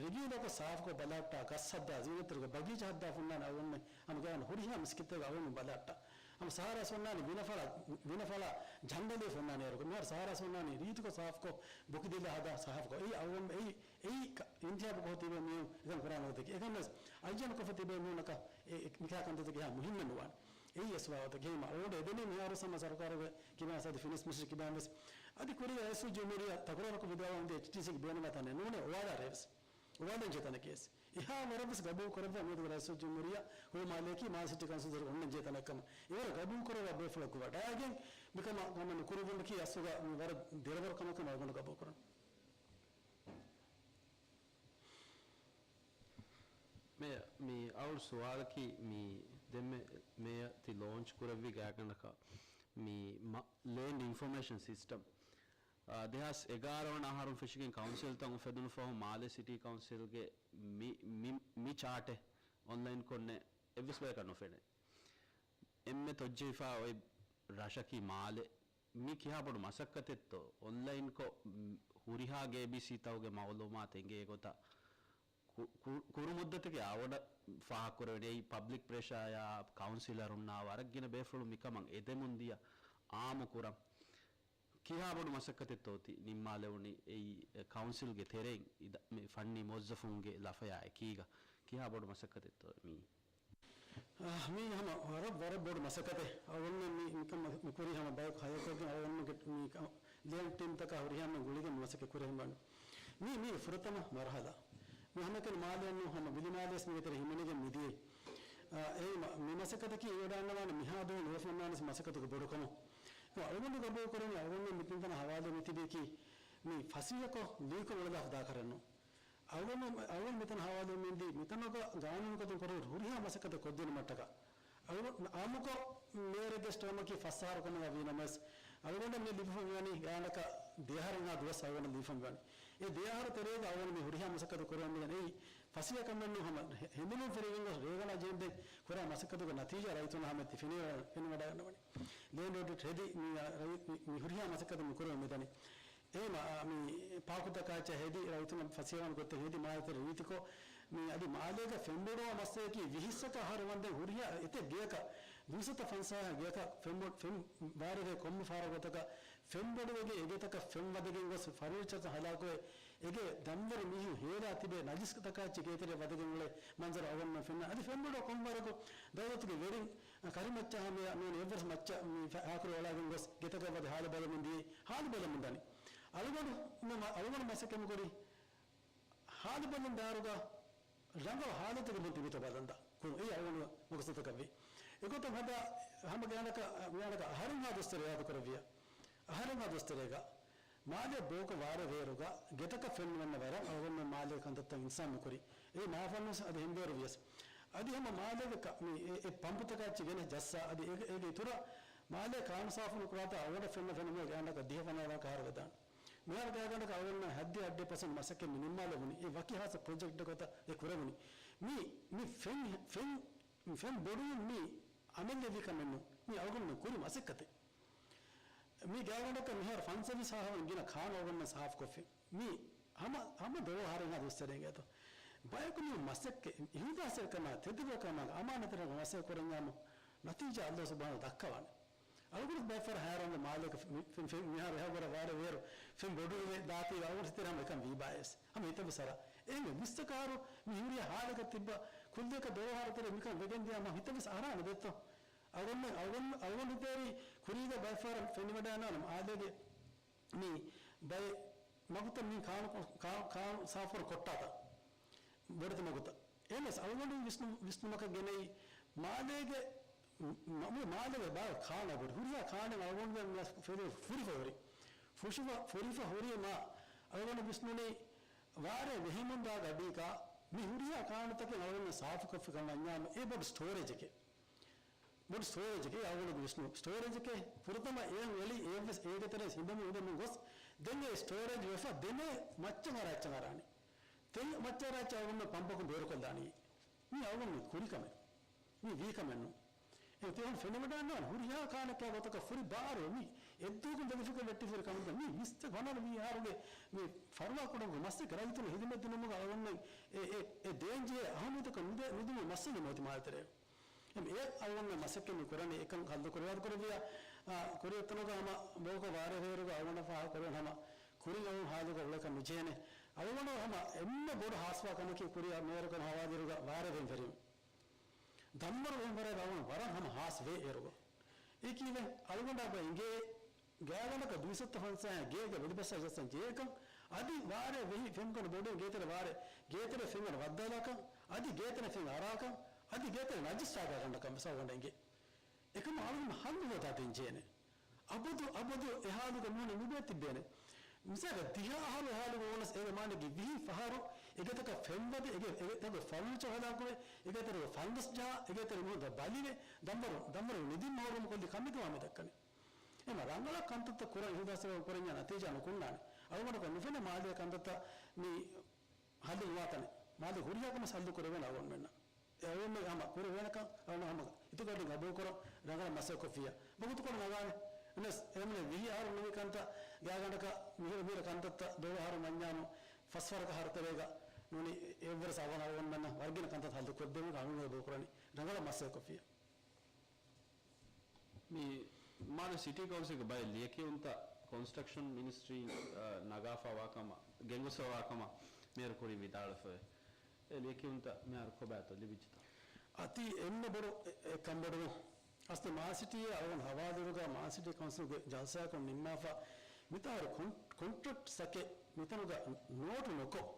ރެގިއުލަކޮށް ސާފުކޮށް ބަލާއްޓާ، ގަސް ހައްދާ، ޒީނަތްތެރިކޮށް ބަގީޗާ ހައްދާ ފޮންނާނެ އަޅުގަނޑުމެން. ހަމަ ގާން ހުރިހާ މިސްކިތްތަކަށް އަޅުގަނޑު ބަލާއްޓާ. ހަމަ ސަހާރާސް ފޮންނާނެ ވިނަފަޅާ، ވިނަފަޅާ ޖަންޑަލެ ފޮންނާނެ އޭރު. މިހާރު ސަހާރާސް ފޮންނާނީ ރީތިކޮށް ސާފުކޮށް، ބުކި ދިލާ ހަދާ ސާފުކޮށް. އެއީ އަޅުގަނޑު އެއީ، އެއީ ކަ-، އިންތިހާބު ކޮށް ތިބޭ މީހުން އެކަން ކުރާ ނުވަތަކީ. އެކަން ވެސް އަޅިއްޖަން ކޮށްފަ ތިބޭ މީހުންނަކަށް އެ، އެ މިކާ ކަންތައްތަކެއް ހާ މުހިންމެއް ނުވާނެ. އެއީ އެސް ވާވަތަކީ މަ-، އަޅުގަނޑު އެދެނީ މިހާރު ސަމަ ސަރުކާރުގެ ކިބާ ސަދި ފިނޭންސް މިނިސްޓްރީ ކިބާން ވެސް. އަދި ކުރީ ރައީސުލްޖުމްހޫރިއްޔާ ތަކުރާރުކޮށް ވިދާޅުވަންދޭ އެޗްޓީސީގެ ބޭނުމާތަނެއް ނޫނޭ އޮވާލާރޭ ވެސް. އޮވާލެން ޖެހޭ ތަނެކޭ ވެސް. އެހާ ވަރަށް ވެސް ގަބޫލު ކުރައްވާ މިއަދު ރައީސުލްޖުމްހޫރިއްޔާ ހުޅުމާލެއަކީ މާލެ ސިޓީ ކައުންސިލް ދަރު އޮންނަން ޖެހޭ ތަނެއް ކަމަށް. އެވަރަށް ގަބޫލު ކުރައްވާ ބޭފުޅަކު ވަޑައިގެން މިކަމަށް ހަމަ ނުކުރެވުންކީ އަސްލުގަ މި ވަރަށް ދިރަވަރު ކަމަކަށް އަޅުގަނޑު ގަބޫލު ކުރަން. މޭޔަރ، މި އަޅު ސުވާލަކީ މި ދެންމެ މޭޔަރ ތި ލޯންޗް ކުރެއްވި ގާތްގަނޑަކަށް މި މަ-، ލޭންޑް އިންފޮމޭޝަން ސިސްޓަމް. އާ، ދެހާސް އެގާރަ ވަނަ އަހަރުން ފެށިގެން ކައުންސިލްތައް އުފެދުނު ފަހު މާލެ ސިޓީ ކައުންސިލްގެ މި، މި، މި ޗާޓެއް އޮންލައިން ކޮށްނެ އެއްވެސް ބަޔަކަށް ނުފެނޭ. އެންމެ ތޮއްޖެހިފާ އޮތް ރަށަކީ މާލެ. މި ކިހާ ބޮޑު މަސައްކަތެއްތޯ؟ އޮންލައިންކޮށް، މް، ހުރިހާ ގޭބީސީތަކުގެ މައުލޫމާތު އެނގޭ ގޮތަށް ކު-، ކު-، ކުރު މުއްދަތެކޭ އަވަޑަ ފާހަގަކުރެވެނީ. އެއީ ޕަބްލިކް ޕްރެޝާޔާ ކައުންސިލަރުންނާ ވަރަށް ގިނަ ބޭފުޅުން މިކަމަށް އެދެމުން ދިޔަ އާއްމު ކުރަން. ކިހާ ބޮޑު މަސައްކަތެއްތޯ ތި ނިންމާލެވުނީ؟ އެއީ ކައުންސިލްގެ ތެރެއިން އިދާ-، މި ފަންނީ މުވައްޒަފުންގެ ލަފަޔާ އެކީގަ ކިހާ ބޮޑު މަސައްކަތެއްތޯ މީ؟ އާ، މީ ހަމަ ވަރަށް، ވަރަށް ބޮޑު މަސައްކަތެއް. އަޅުގަނޑުމެން މި، މިކަން މަ-، މި ކުރީ ހަމަ ބަޔަކު ހަޔަކޮށްގެން އަޅުގަނޑުމެންގެ މި ކަ-، ލޭންޑް ޓީމްތަކާ ހުރިހާ މެން ގުޅިގެން މި މަސައްކަތް ކުރިހަމަވަން. މީ، މީ ފުރަތަމަ މަރުހަލާ. މި ހަމައެކަނި މާލެއެއްނޫ ހަމަ ވިލިމާލެވެސް މީގެ ތެރެ ހިމެނިގެން މިދިޔައީ. އާ، އެއީ މަ-، މި މަސައްކަތަކީ އެ ވަޑައިގަންނަވާނެ މިހާ ދުވަހު ނުވެފަ އޮންނާނެ މަސައްކަތުގެ ބޮޑުކަމުން. އަޅުގަނޑު ގަބޫލު ކުރަނީ އަޅުގަނޑު މި ތިން ތަނަށް ހަވާލު މި ތިބީކީ މި ފަސޭހަކޮށް ލިޔުކޮށް އުޅެލާފަ ދާ ކަރެއްނޫން. އަޅުގަނޑު، އަޅުގަނޑު މިތަނަށް ހަވާލު މިދީ މިތަނުގަ ގާނޫނު ގޮތުން ކުރެވޭ ހުރިހާ މަސައްކަތެއް ކޮށްދިނުމަށްޓަކާ. އަޅުގަނޑު އާއްމުކޮށް މޭރެއްގެ ޓާމަކީ ފަސް އަހަރު ކަމަށް ވީ ނަމަވެސް، އަޅުގަނޑަށް މި ލިބިފަ މިވަނީ ގާނަކަށް ދެއަހަރެއްހާ ދުވަސް އަޅުގަނޑަށް ލިބިފަ މިވަނީ. އެ ދެއަހަރު ތެރޭގަ އަޅުގަނޑު މި ހުރިހާ މަސައްކަތު ކުރަމުން މިދަނީ. އެއީ ފަސޭހަ ކަމެއްނޫން. ހަމަ ހެ-، ހެނދުނުން ފިރިގެން ގޮސް ރޭގަނޑާ ޖެހެންދެން ކުރާ މަސައްކަތުގެ ނަތީޖާ ރައްޔިތުންނަށް ހަމަ ތި ފެނި-، ފެނިވަޑައިގަންނަވަނީ. ލޭންޑް އޮޑިޓް ހެދި މި، މި، މި ހުރިހާ މަސައްކަތެއް މި ކުރަމުން މިދަނީ. އެހެންވީމަ، އާ، މި ޕާކުތަކާއެއްޗެއް ހެދި، ރައްޔިތުންނަށް ފަސޭހަވާނެ ގޮތެއް ހެދި، މާލެ ތެރެ ރީތިކޮށް، މި އަދި މާލޭގަ ފެންބޮޑުވާ މައްސަލައަކީ ވިހިއްސަކަށް އަހަރު ވަންދެން ހުރިހާ އެތައް ގެޔަކަށް، ދުއިސައްތަ ފަންސާހަށް ގެޔަކަށް ފެންބޮ-، ފެން ވާރޭގެ ކޮންމެ ފަހަރަކު ގޮތަކަށް ފެންބޮޑުވެގެން އެގެތަކަށް ފެން ވަދެގެން ގޮސް ފަރުނީޗަރތައް ހަލާކުވެ، އެގޭ ދަންވަރު މީހުން ހޭލާ ތިބޭ ނަޖިސްތަކާއެއްޗެއް ގޭތެރެއަށް ވަދެގެން އުޅޭ މަންޒަރު އަޅުގަނޑުމެން ފެންނަ. އަދި ފެންބޮޑު ކޮންވަރަކު ދައުލަތުގެ ވެރިން ކަރިމައްޗަށް ހަމަޔަށް ނޫން އެއްވެސް މައްޗަށް މި ހާކުރި އޮޅާގެން ގޮސް ގެތަކަށް ވަދެ ހާލު ބަލަމުން ދިޔައީ. ހާލު ބަލަމުން ދަނީ. އަޅުގަނޑު، އަޅުގަނޑު މަސައްކަތް ކުރީ ހާލު ބަލަން ދާއިރުގަ ރަނގަޅު ހާލަތުގެ މުން ތިބިތޯ ބަލަން ދާ. ކުރު އެއީ އަޅުގަނޑު މަގުސަތަކަށްވީ. އެގޮތަށް ހަދާ ހަމަ ގާނަކަށް، ގާނަކަށް އަހަރެއްހާ ދުވަސް ތެރޭ އިރާދަ ކުރެއްވިޔާ. އަހަރެއްހާ ދުވަސް ތެރޭގަ މާލެ ބޯކޮށް ވާރޭ ވޭރުގަ ގެތަކަށް ފެން ނުވަންނަ ވަރަށް އަޅުގަނޑުމެން މާލޭގެ ކަންތައްތައް އިންސާން ނުކުރި. އެއީ މާފަންނުސް އަދި ހެންބޭރު ވިޔަސް. އަދި ހަމަ މާލޭގެ ކަ-، މި އެ، އެ ޕަމްޕުތަކާ އެއްޗެއް ގެނެސް ޖައްސާ އަދި އޭގެ، އޭގެ އިތުރަށް މާލޭ ކާނު ސާފު ނުކުރާތާ އަވަޑަށް ފެންނަ ފެނުމެއް ގާނަކަށް ދިހަ ފަނަރަ ދަން ކަހަރަ ވެދާނެ. މިހާރު ގާގަނޑަކަށް އަޅުގަނޑުމެން ހައްދި އައްޑި ޕަސެންޓް މަސައްކަތް މި ނިންމާލެވުނީ. އެ ވަކި ހާއްސަ ޕްރޮޖެކްޓް ގޮތަށް އެ ކުރެވުނީ. މީ، މި ފެން، ފެން، ފެން ބޮޑުވުން މީ އަމަލްވެވި ކަމެއް ނޫން. މީ އަޅުގަނޑުމެން ކުރި މަސައްކަތެއް. މި ގާގަނޑަކަށް މިހާރު ފަންސަވީސް ހާހަވަން ގިނަ ކާނު އަޅުގަނޑުމެން ސާފުކޮށްފި. މީ ހަމަ، ހަމަ ދޮޅަށް އަހަރެއްހާ ދުވަސް ތެރޭގަ އެތޯ. ބަޔަކު މި މަސައްކަތް، އިހުލާސްތެރިކަމާ، ތެދުވެރިކަމާ، އަމާނަތްތެރިކަމާ މަސައްކަތް ކުރަންޏާމު ނަތީޖާ ﷲ ސުބްޙާނަހޫ ވަތަޢާލާ ދައްކަވާނެ. އަޅުގަނޑު ބައެއްފަހަރަށް ހައިރާންވޭ މާލޭގަ މި-، ފެން، ފެން މިހާރު އެހާ ވަރަށް ވާރޭ ވޭރު ފެން ބޮޑުވެ ދާތީ އަޅުގަނޑު ހިތަށް ހަމަ އެކަން ވީބާވެސް. ހަމަ ހިތަށްވެސް އަރާ. އެހެންވެ ވިއްސަކަށް އަހަރު މި ހުރިހާ ހާލަކަށް ތިއްބަ ކުއްލިއަކަށް ދޮޅަށް އަހަރު ތެރޭ މިކަން ވެގެން ދިޔާ ހަމަ ހިތަށްވެސް އަރާނެ ދެއްތޯ. އަޅުގަނޑު، އަޅުގަނޑު، އަޅުގަނޑު ހިތޭރި ކުރީގަ ބައެއްފަހަރަށް ފެނިވަޑައިގަންނަވާނެ މާލޭގެ މި ބައެއް މަގުތައް މި ކާނު، ކާ-، ކާނު ސާފުކުރަން ކޮށްޓާތާ. ބޮޑެތި މަގުތައް. އެހެނަސް އަޅުގަނޑު ވިސްނު-، ވިސްނުމަކަށް ގެނައީ މާލޭގެ، މ-، މ-، މާލޭގެ ބާރު ކާނާ ބޮޑު. ހުރިހާ ކާނެއް އަޅުގަނޑުގެ ފުރި-، ފުރިފަ ހުރި. ފުށުފަ-، ފުރިފަ ހުރީމާ އަޅުގަނޑު ވިސްނުނީ ވާރޭ ވެހެމުންދާ ގަޑީގަ މި ހުރިހާ ކާނުތަކެއް އަޅުގަނޑު ސާފުކޮށްފި ކަމަށް ވަންޏާމު އެ ބޮޑު ސްޓޯރޭޖެކޭ. ބޮޑު ސްޓޯރޭޖެކޭ އަޅުގަނޑު ވިސްނު. ސްޓޯރޭޖެކޭ ފުރަތަމަ އޭން އެޅި އެއަށްވެސް އޭގެ ތެރޭ ހިނދަމު ހިނދަމު ގޮސް ދެން އެ ސްޓޯރޭޖް ވެފަ ދެން މައްޗަށް އަރާ އެއްޗަށް އަރާނީ. ދެން މައްޗަށް އަރާ އެއްޗަށް އަޅުގަނޑު ޕަމްޕަކުން ބޭރުކޮށްލާނީ. މީ އަޅުގަނޑު ކުރި ކަމެއް. މީ ވީ ކަމެއް ނޫން. އެ ތިހެން ފެނިވަޑައިގަންނަވާނެ ހުރިހާ ކާނެކޭ ގޮތަކަށް ފުރި ބާރު މި އެއްދުވަހުގެ ދެލިފުގެ ވެއްޓިފިރި ކަމުގަ މި ވިސްތަ ވަނަރު މި އަހަރުގެ މި ފަރުވާ ކުޑަކު މަސްތަކެއް ރައްޔިތުން ހިދުމަތް ދިނުމުގަ އަޅުގަނޑު އެ، އެ، އެ ދޭންޖެހޭ އަހަންނިތަކަށް ނުދެ، ނުދިނުމު މައްސަލަ މޯތި މާލެ ތެރޭ. އެ އަޅުގަނޑު މަސައްކަތް މި ކުރަނީ އެކަން ހައްލު ކުރެވޭ ކުރެއްވިޔާ، އާ، ކުރިއަށް ތަނުގަ ހަމަ ބޯކޮށް ވާރޭ ފޭރުގަ އަޅުގަނޑަށް ފާހަގަ ކުރެވެން ހަމަ ކުރިން އަޅުގަނޑު ހާލުގަ އުޅޭކަށް ނުޖެހޭނެ. އަޅުގަނޑު ހަމަ އެންމެ ބޮޑު ހާސްވާ ކަމަކީ ކުރިއަށް މޭރުކަން ހަވާލުވިއިރުގަ ވާރޭ ވެހިން ފެރިވުން. ދަންވަރު ވެހިން ފެރިއިރު އަޅުގަނޑު ވަރަށް ހަމަ ހާސް ވޭ އޭރުގަ. އެ ކީއްވެ؟ އަޅުގަނޑާ އިނގޭ ގާގަނޑަކަށް ދުއިސައްތަ ފަންސާހަށް ގޭގަ ވެލިބަސް ޖައްސަން ޖެހޭކަން، އަދި ވާރޭ ވެހި ފެންކަން ބޮޑުވެ ގޭތެރެ ވާރޭ، ގޭތެރެ ފެން ވައްދާލާކަން، އަދި ގޭތެރެ ފެން އަރާކަން، އަދި ގޭތެރެ ނަޖިސް ޖާގާގަނޑަކަށް ވެސް އަޅުގަނޑަށް އިނގޭ. އެކަމަށް އަޅުގަނޑު ހައްލު ހޯދާ ދޭން ޖެހޭނެ. އަބަދު، އަބަދު އެ ހާލުގަ ނޫނީ ނުބޭ ތިއްބޭނެ. މިސާލަށް ދިހަ އަހަރު އެ ހާލުގަ ވަނަސް އޭގެ މާނައަކީ ވިހި ފަހަރު އެގޮތަކަށް ފެންވަދެ، އެގެ، އެގެ ތަގު ފަރުނިޗަރ ހަލާކުވެ، އެގެ ތެރެ ފަންދަސް ޖަހާ، އެގެ ތެރެ މިހުން ބަލިވެ، ދަންވަރު، ދަންވަރު ނިދިން މަހުރޫމް ކޮށްލި ކަމެއްގަ ވާ މި ދައްކަނީ. އެމަ ރަނގަޅަށް ކަންތައްތައް ކުރަން އިހުދާސް ކުރަންޏާ ނަތީޖާ ނުކުންނާނެ. އަޅުގަނޑަކަށް ނުފެނޭ މާލޭ ކަންތައްތައް މި ހައްލު ނުވާތަނެއް. މާލޭ ހުރިހާ ކަމެއް ހައްލު ކުރެވޭނެ އަޅުގަނޑުމެންނަށް. އެ އަޅުގަނޑުމެން ހަމަ ކުރެވޭނެކަން އަޅުގަނޑު ހަމަ އިތުރު ގަޑި ގަބޫލުކުރަން ރަނގަޅަށް މަސައްކަތް ކޮށްފިއްޔާ. ވަގުތުކޮޅު ނަގާނެ. އެނަސް އެމަނެ ވިހި އަހަރު ނުވި ކަންތައް ގާގަނޑަކަށް މިހިރަ މިހިރަ ކަންތައްތައް ދޮޅު އަހަރު މަންޏާމު ފަސްވަރަކަށް އަހަރު ތެރޭގަ ނޫނީ އެއްވެރަސް އަވަން އަޅުގަނޑުމެންނަށް ވަރުގިނަ ކަންތައް ހައްލު ކޮށްދެވުމުގެ އަޅުގަނޑު ބޯކުރަނީ ރަނގަޅަށް މަސައްކަތް ކޮށްފިއްޔާ. މި މާލެ ސިޓީ ކައުންސިލްގެ ބައެއް ލިޔެކިޔުންތައް ކޮންސްޓްރަކްޝަން މިނިސްޓްރީން، އަ، ނަގާފަވާ ކަމަށް، ގެންގޮސްފަވާ ކަމަށް މޭޔަރު ކުރިން ވިދާޅުވެފަވޭ. އެ ލިޔެކިޔުންތައް މިހާރު ކޮބާތޯ ލިބިއްޖެތޯ؟ އަދި އެންމެ ބޮޑު އެ، އެ ކަންބޮޑުވުން. އަސްލު މާލެ ސިޓީއާ އަޅުގަނޑު ހަވާލުވިއިރުގަ މާލެ ސިޓީ ކައުންސިލްގެ ޖަލްސާއަކުން ނިންމާފަ، މިތާރު ކޮން، ކޮންޓްރެކްޓްސްއެއް މިތަނުގަ ނޯޓު ނުކޮށް،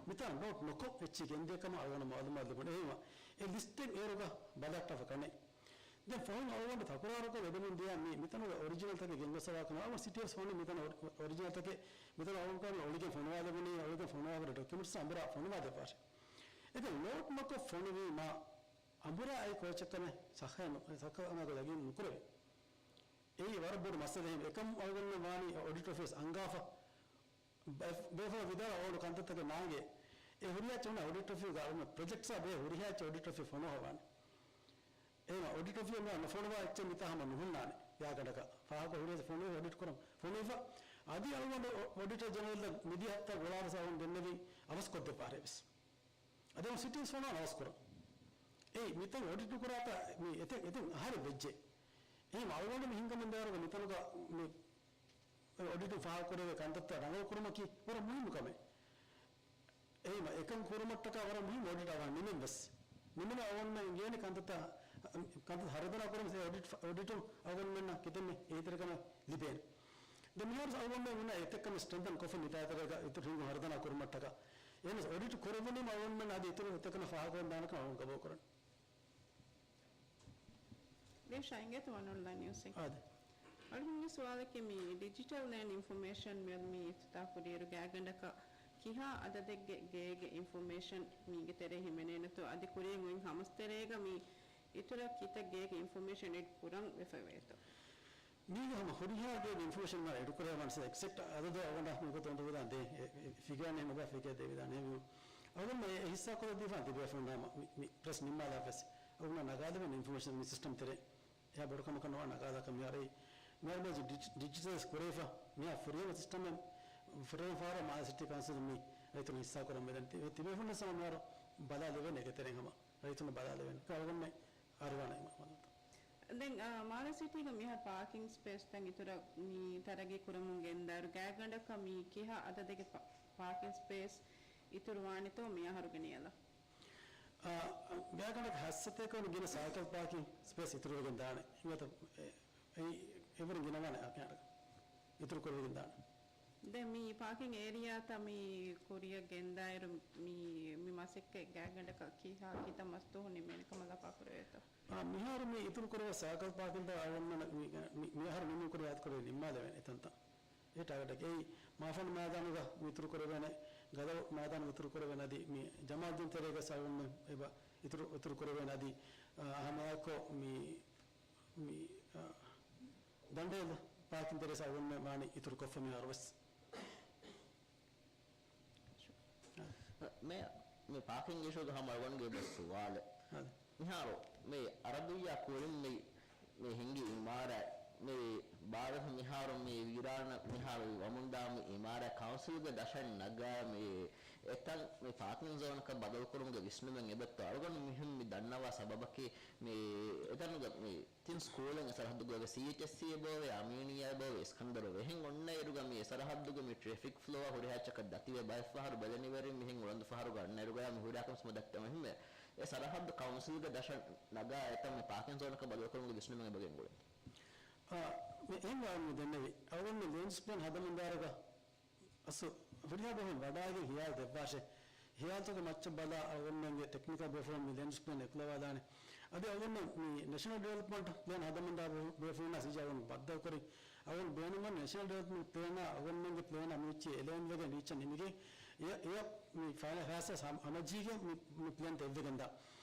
މިތާ ނޯޓް ނުކޮށް އެއްޗެއް ގެންދިޔަ ކަމަށް އަޅުގަނޑަށް މައުލޫމާތު ލިބުނު. އެހެންވީމަ، އެ ލިސްޓެއް އޭރުގަ ބަލަހައްޓާފަ ކަނެ. ދެން ފަހުން އަޅުގަނޑު ތަކުރާރުކޮށް ވެދެމުން ދިޔަ މި، މިތަނުގަ އޮރިޖިނަލްތަކެއް ގެންގޮސްފަވާ ކަމަށް އަޅުގަނޑު ސިޓީއަށް ފޯނު މިތަނަށް އޮރި، އޮރިޖިނަލްތަކެއް މިތަނަށް އަޅުގަނޑު އޮޅިގެން ފޮނުވާލެވުނީ، އޮޅިގެން ފޮނުވާފަ ޑޮކިއުމެންޓްސް އަނބުރާ ފޮނުވާދެއްވާށޭ. އެ ދެން ނޯޓް ނުކޮށް ފޮނުވީމަ އަނބުރާ އެއީ ކޯޗެއްކަމެއް ސައްހައެއް ނު، ސައްހަ ކަމާގޮތް ޔަގީން ނުކުރެވޭ. އެއީ ވަރަށް ބޮޑު މައްސަލައެއް. އެކަމް އަޅުގަނޑުމެން ވާނީ އޮޑިޓް އޮފީސް އަންގާފަ. ބޭ، ބޭފުޅާ ވިދާޅުވާ އަޅުގަނޑު ކަންތައްތަކެއް ނާނގޭ. އެ ހުރިހާ އެއްޗެއް އޮޑިޓް އޮފީސްގަ އަޅުގަނޑު ޕްރޮޖެކްޓްސްއާ ބޭ ހުރިހާ އެއްޗެއް އޮޑިޓް އޮފީސް ފޮނުވާ ވާނެ. އެހެން އޮޑިޓް އޮފީސް ނުފޮނުވާ އެއްޗެއް މިތާ ހަމަ ނުހުންނާނެ. ގާގަނޑަކަށް ފާހަގަ ހުރިހާ ފޮނުވި އޮޑިޓް ކުރަން. ފޮނުވިފަ އަދި އަޅުގަނޑު އޮޑިޓަރ ޖެނެރަލް މިދިޔަ ހަފްތާ ގުޅާ ވެސް އަޅުގަނޑު ދެންނެވިން އަވަސް ކޮށްދެއްވާރޭ ވެސް. އަދި ސިޓީސް ފޮނުވާ އަވަސް ކުރަން. އެއީ މިތަން އޮޑިޓް ނުކުރާތާ މި އެތެއް، އެތެއް އަހަރެއް ވެއްޖެ. އެހެން އަޅުގަނޑު މި ހިންގަމުން ދާއިރުގަ މިތަނުގަ މި އޮޑިޓުން ފާހަގަކުރެވޭ ކަންތައްތައް ރަނގަޅު ކުރުމަކީ ވަރަށް މުހިއްމު ކަމެއް. އެހެންވީމަ، އެކަން ކުރުމަށްޓަކާ ވަރަށް މުހިއްމު އޮޑިޓް އަވަހަށް ނިމެން ވެސް. ނިމުނު އަވަހަށް އިނގޭނެ ކަންތައްތައް، ކަންތައް ހަރުދަނާ ކުރުމަށް އޮޑިޓް، އޮޑިޓުން އަވަހަށް އެންމެންނަށް ކިތަންމެ އެހީތެރިކަމެއް ލިބޭނެ. ދެން މިހާރު އަވަހަށް އޮންނަ އެތައް ކަމެއް ސްޓްރެންތަން ކޮށްފަ މިތާތެރޭގަ އިތުރު ހިނގުން ހަރުދަނާ ކުރުމަށްޓަކާ. އެހެނަސް އޮޑިޓް ކުރެވުނީމަ އަވަހަށް އަދި އިތުރު އެތައް ކަމެއް ފާހަގަކޮށްދާނެކަން އަވަހަށް ގަބޫލުކުރަން. ދޭޝާ އިނގޭތޯ ވަނަ އޮންލައިން ނިއުސްއެއް. އާދެ. އަޅުގަނޑުގެ ސުވާލަކީ މި ޑިޖިޓަލް ލޭންޑް އިންފޮމޭޝަން މިއަދު މި އިފްތިތާޙު ކުރިއިރު ގާތްގަނޑަކަށް ކިހާ އަދަދެއްގެ ގޭގެ އިންފޮމޭޝަން މީގެ ތެރޭ ހިމެނޭނެތޯ އަދި ކުރިން އޮތް ހަމަސް ތެރޭގަ މި އިތުރަށް ކިތައް ގޭގެ އިންފޮމޭޝަން އެޑް ކުރަން ވެފަވޭތޯ؟ މީގެ ހަމަ ހުރިހާ ގޭގެ އިންފޮމޭޝަން މާ އެޑް ކުރޭ ވާންސަ އެގްޒެކްޓް އަދަދު އަޅުގަނޑަށް މިގޮތަށް އުނދަގޫލާން ދޭ ފިގާ ނޭނގުމަށް ފިގާ ދެވިދާނެ ހެންވީމަ. އަޅުގަނޑު އެ ހިއްސާކޮށްދީފާން ތިބޭފުޅުންނާ މި، މި ޕްރެސް ނިންމާލާފަސް. އަޅުގަނޑަށް ނަގާލެވެން އިންފޮމޭޝަން މި ސިސްޓަމް ތެރޭ. އެއާ ބޮޑު ކަމަކަށް ނުވާ ނަގާލާކަށް މިހާރު އެއީ. މިހާރު މި ޑިޖި، ޑިޖިޓަލައިޒް ކުރެވިފަ. މިހާ ފުރިހަމަ ސިސްޓަމެއް ފުރިހަމަ ފަހަރަށް މާލެ ސިޓީ ކައުންސިލުން މި ރައްޔިތުން ހިއްސާ ކުރަން މިދަނީ. ތި، ތިބޭފުޅުން ސަމަ މިހާރު ބަލާލެވޭނެ އޭގެ ތެރެއިން ހަމަ. ރައްޔިތުން ބަލާލެވޭނެ. އަޅުގަނޑުމެން އަރުވާނެ މަ، މަ، ދެން، އާ، މާލެ ސިޓީގަ މިހާރު ޕާކިން ސްޕޭސްތައް އިތުރަށް މި ތަރައްގީ ކުރަމުން ގެންދާއިރު ގާތްގަނޑަކަށް މި ކިހާ އަދަދެއްގެ ޕާ، ޕާކިން ސްޕޭސް އިތުރު ވާނެތޯ މި އަހަރުގެ ނިޔަލަށް؟ އާ، ގާތްގަނޑަކަށް ހަތްސަތޭކަ ވަނަ ގިނަ ސައިކަލް ޕާކިން ސްޕޭސް އިތުރުވެގެން ދާނެ. އިނގޭތޯ، އެ، އެއީ އެވަރުން ގިނަވާނެ އާ، ގާތްގަނޑަކަށް އިތުރު ކުރެވިގެން ދާނެ. ދެން މި ޕާކިން އޭރިއާތައް މި ކުރިއަށް ގެންދާއިރު، މި، މި މަސައްކަތް ގާތްގަނޑަކަށް ކިހާ ކިތައް މަސްދުވަހު ނިމޭނެ ކަމަށް ލަފާކުރެވޭތޯ؟ އާ، މިހާރު މި އިތުރު ކުރެވޭ ސައިކަލް ޕާކިންތައް އަޅުގަނޑުމެން މި، މި، މިހާރު ނިމުން ކުރި އާދި ކުރި ނިންމާލެވޭނެ އެތަންތަން. އެ ޓާގެޓަކީ އެއީ މާފަންޑް މައިދާނުގަ މި އިތުރު ކުރެވޭނެ، ގަދަ މައިދާނު އިތުރު ކުރެވޭނެ އަދި މި ޖަމާލްދީން ތެރޭގަ އަޅުގަނޑުމެން އެބަ އިތުރު، އިތުރު ކުރެވޭނެ އަދި، އާ، ހަމައެއާއެކު މި މި، އާ، ދަނޑޭލަ ޕާކިން ތެރޭ އަޅުގަނޑުމެން ވާނީ އިތުރު ކޮށްފަ މިހާރު ވެސް. މޭޔަރ، މި ޕާކިން އިޝޫގަ ހަމަ އަޅުގަނޑުގެ އެއް ސުވާލެއް. އާ. މިހާރު މި އަރަބިއްޔާ ކުރިން މި، މި ހިނގި އިމާރާތް، މި ބާރަށް މިހާރު މި ވީރާނަ މިހާރު ވަމުންދާ މި އިމާރާތް ކައުންސިލްގެ ދަށަށް ނަގާ މި އެތަން މި ޕާކިން ޒޯނަކަށް ބަދަލުކުރުމުގެ ވިސްނުމެއް އެބައޮތްތޯ؟ އަޅުގަނޑު މިހެން މި ދަންނަވާ ސަބަބަކީ މި އެތަނުގަ މި ތިން ސްކޫލެއް އެ ސަރަހައްދުގަ ވެ، ސީއެޗްއެސްސީ އެބައޮވޭ، އަމީނިއްޔާ އެބައޮވޭ، އިސްކަންދަރު އެބައޮވޭ. އެހެން އޮންނަ އިރުގަ މި އެ ސަރަހައްދުގެ މި ޓްރެފިކް ފްލޯއާ ހުރިހާ އެއްޗަކަށް ދަތިވެ ބައެއް ފަހަރު ބެލެނިވެރިން މިހެން އުޅަނދު ފަހަރުގަ އަންނަ އިރުގަޔާ މި ހުރިހާ ކަން ސަމަ ދައްކަމު ހިންމެ. އެ ސަރަހައްދު ކައުންސިލްގެ ދަށަށް ނަގާ އެތަން މި ޕާކިން ޒޯނަކަށް ބަދަލުކުރުމުގެ ވިސްނުމެއް އެބަ ގެންގުޅޭ. އާ، މި އެހެން ވާހަކަ މި ދެންނެވި. އަޅުގަނޑު ލޭންޑް ޔޫސް ޕްލޭން ހަދަމުންދާރުގަ އަސް ހުރިހާ ބަހުން ވަޑާގެން ހިޔާލު ދެއްވާށޭ. ހިޔާލުތަކުގެ މައްޗަށް ބަލާ އަޅުގަނޑުމެންގެ ޓެކްނިކަލް ބޭފުޅުން މި ލޭންޑް ޔޫސް ޕްލޭން އެކުލަވާލާނެ. އަދި އަޅުގަނޑު މި ނެޝަނަލް ޑިވެލޮޕްމަންޓް ޕްލޭން ހަދަމުންދާ ބޭފުޅުންނާ ސިޖާ އަޅުގަނޑު ބައްދަލުކުރި އަޅުގަނޑު ބޭނުންވަނީ ނެޝަނަލް ޑިވެލޮޕްމަންޓް ޕްލޭނާ އަޅުގަނޑުމެންގެ ޕްލޭނާ މި އެލައިން ވެގެން ރީއްޗަށް ނިމިގެން އެ، އެ މި ފައިނަލް ފައިސާ ހަމަޖީގެން މި، މި ޕްލޭން އެއްވެގެންދާ.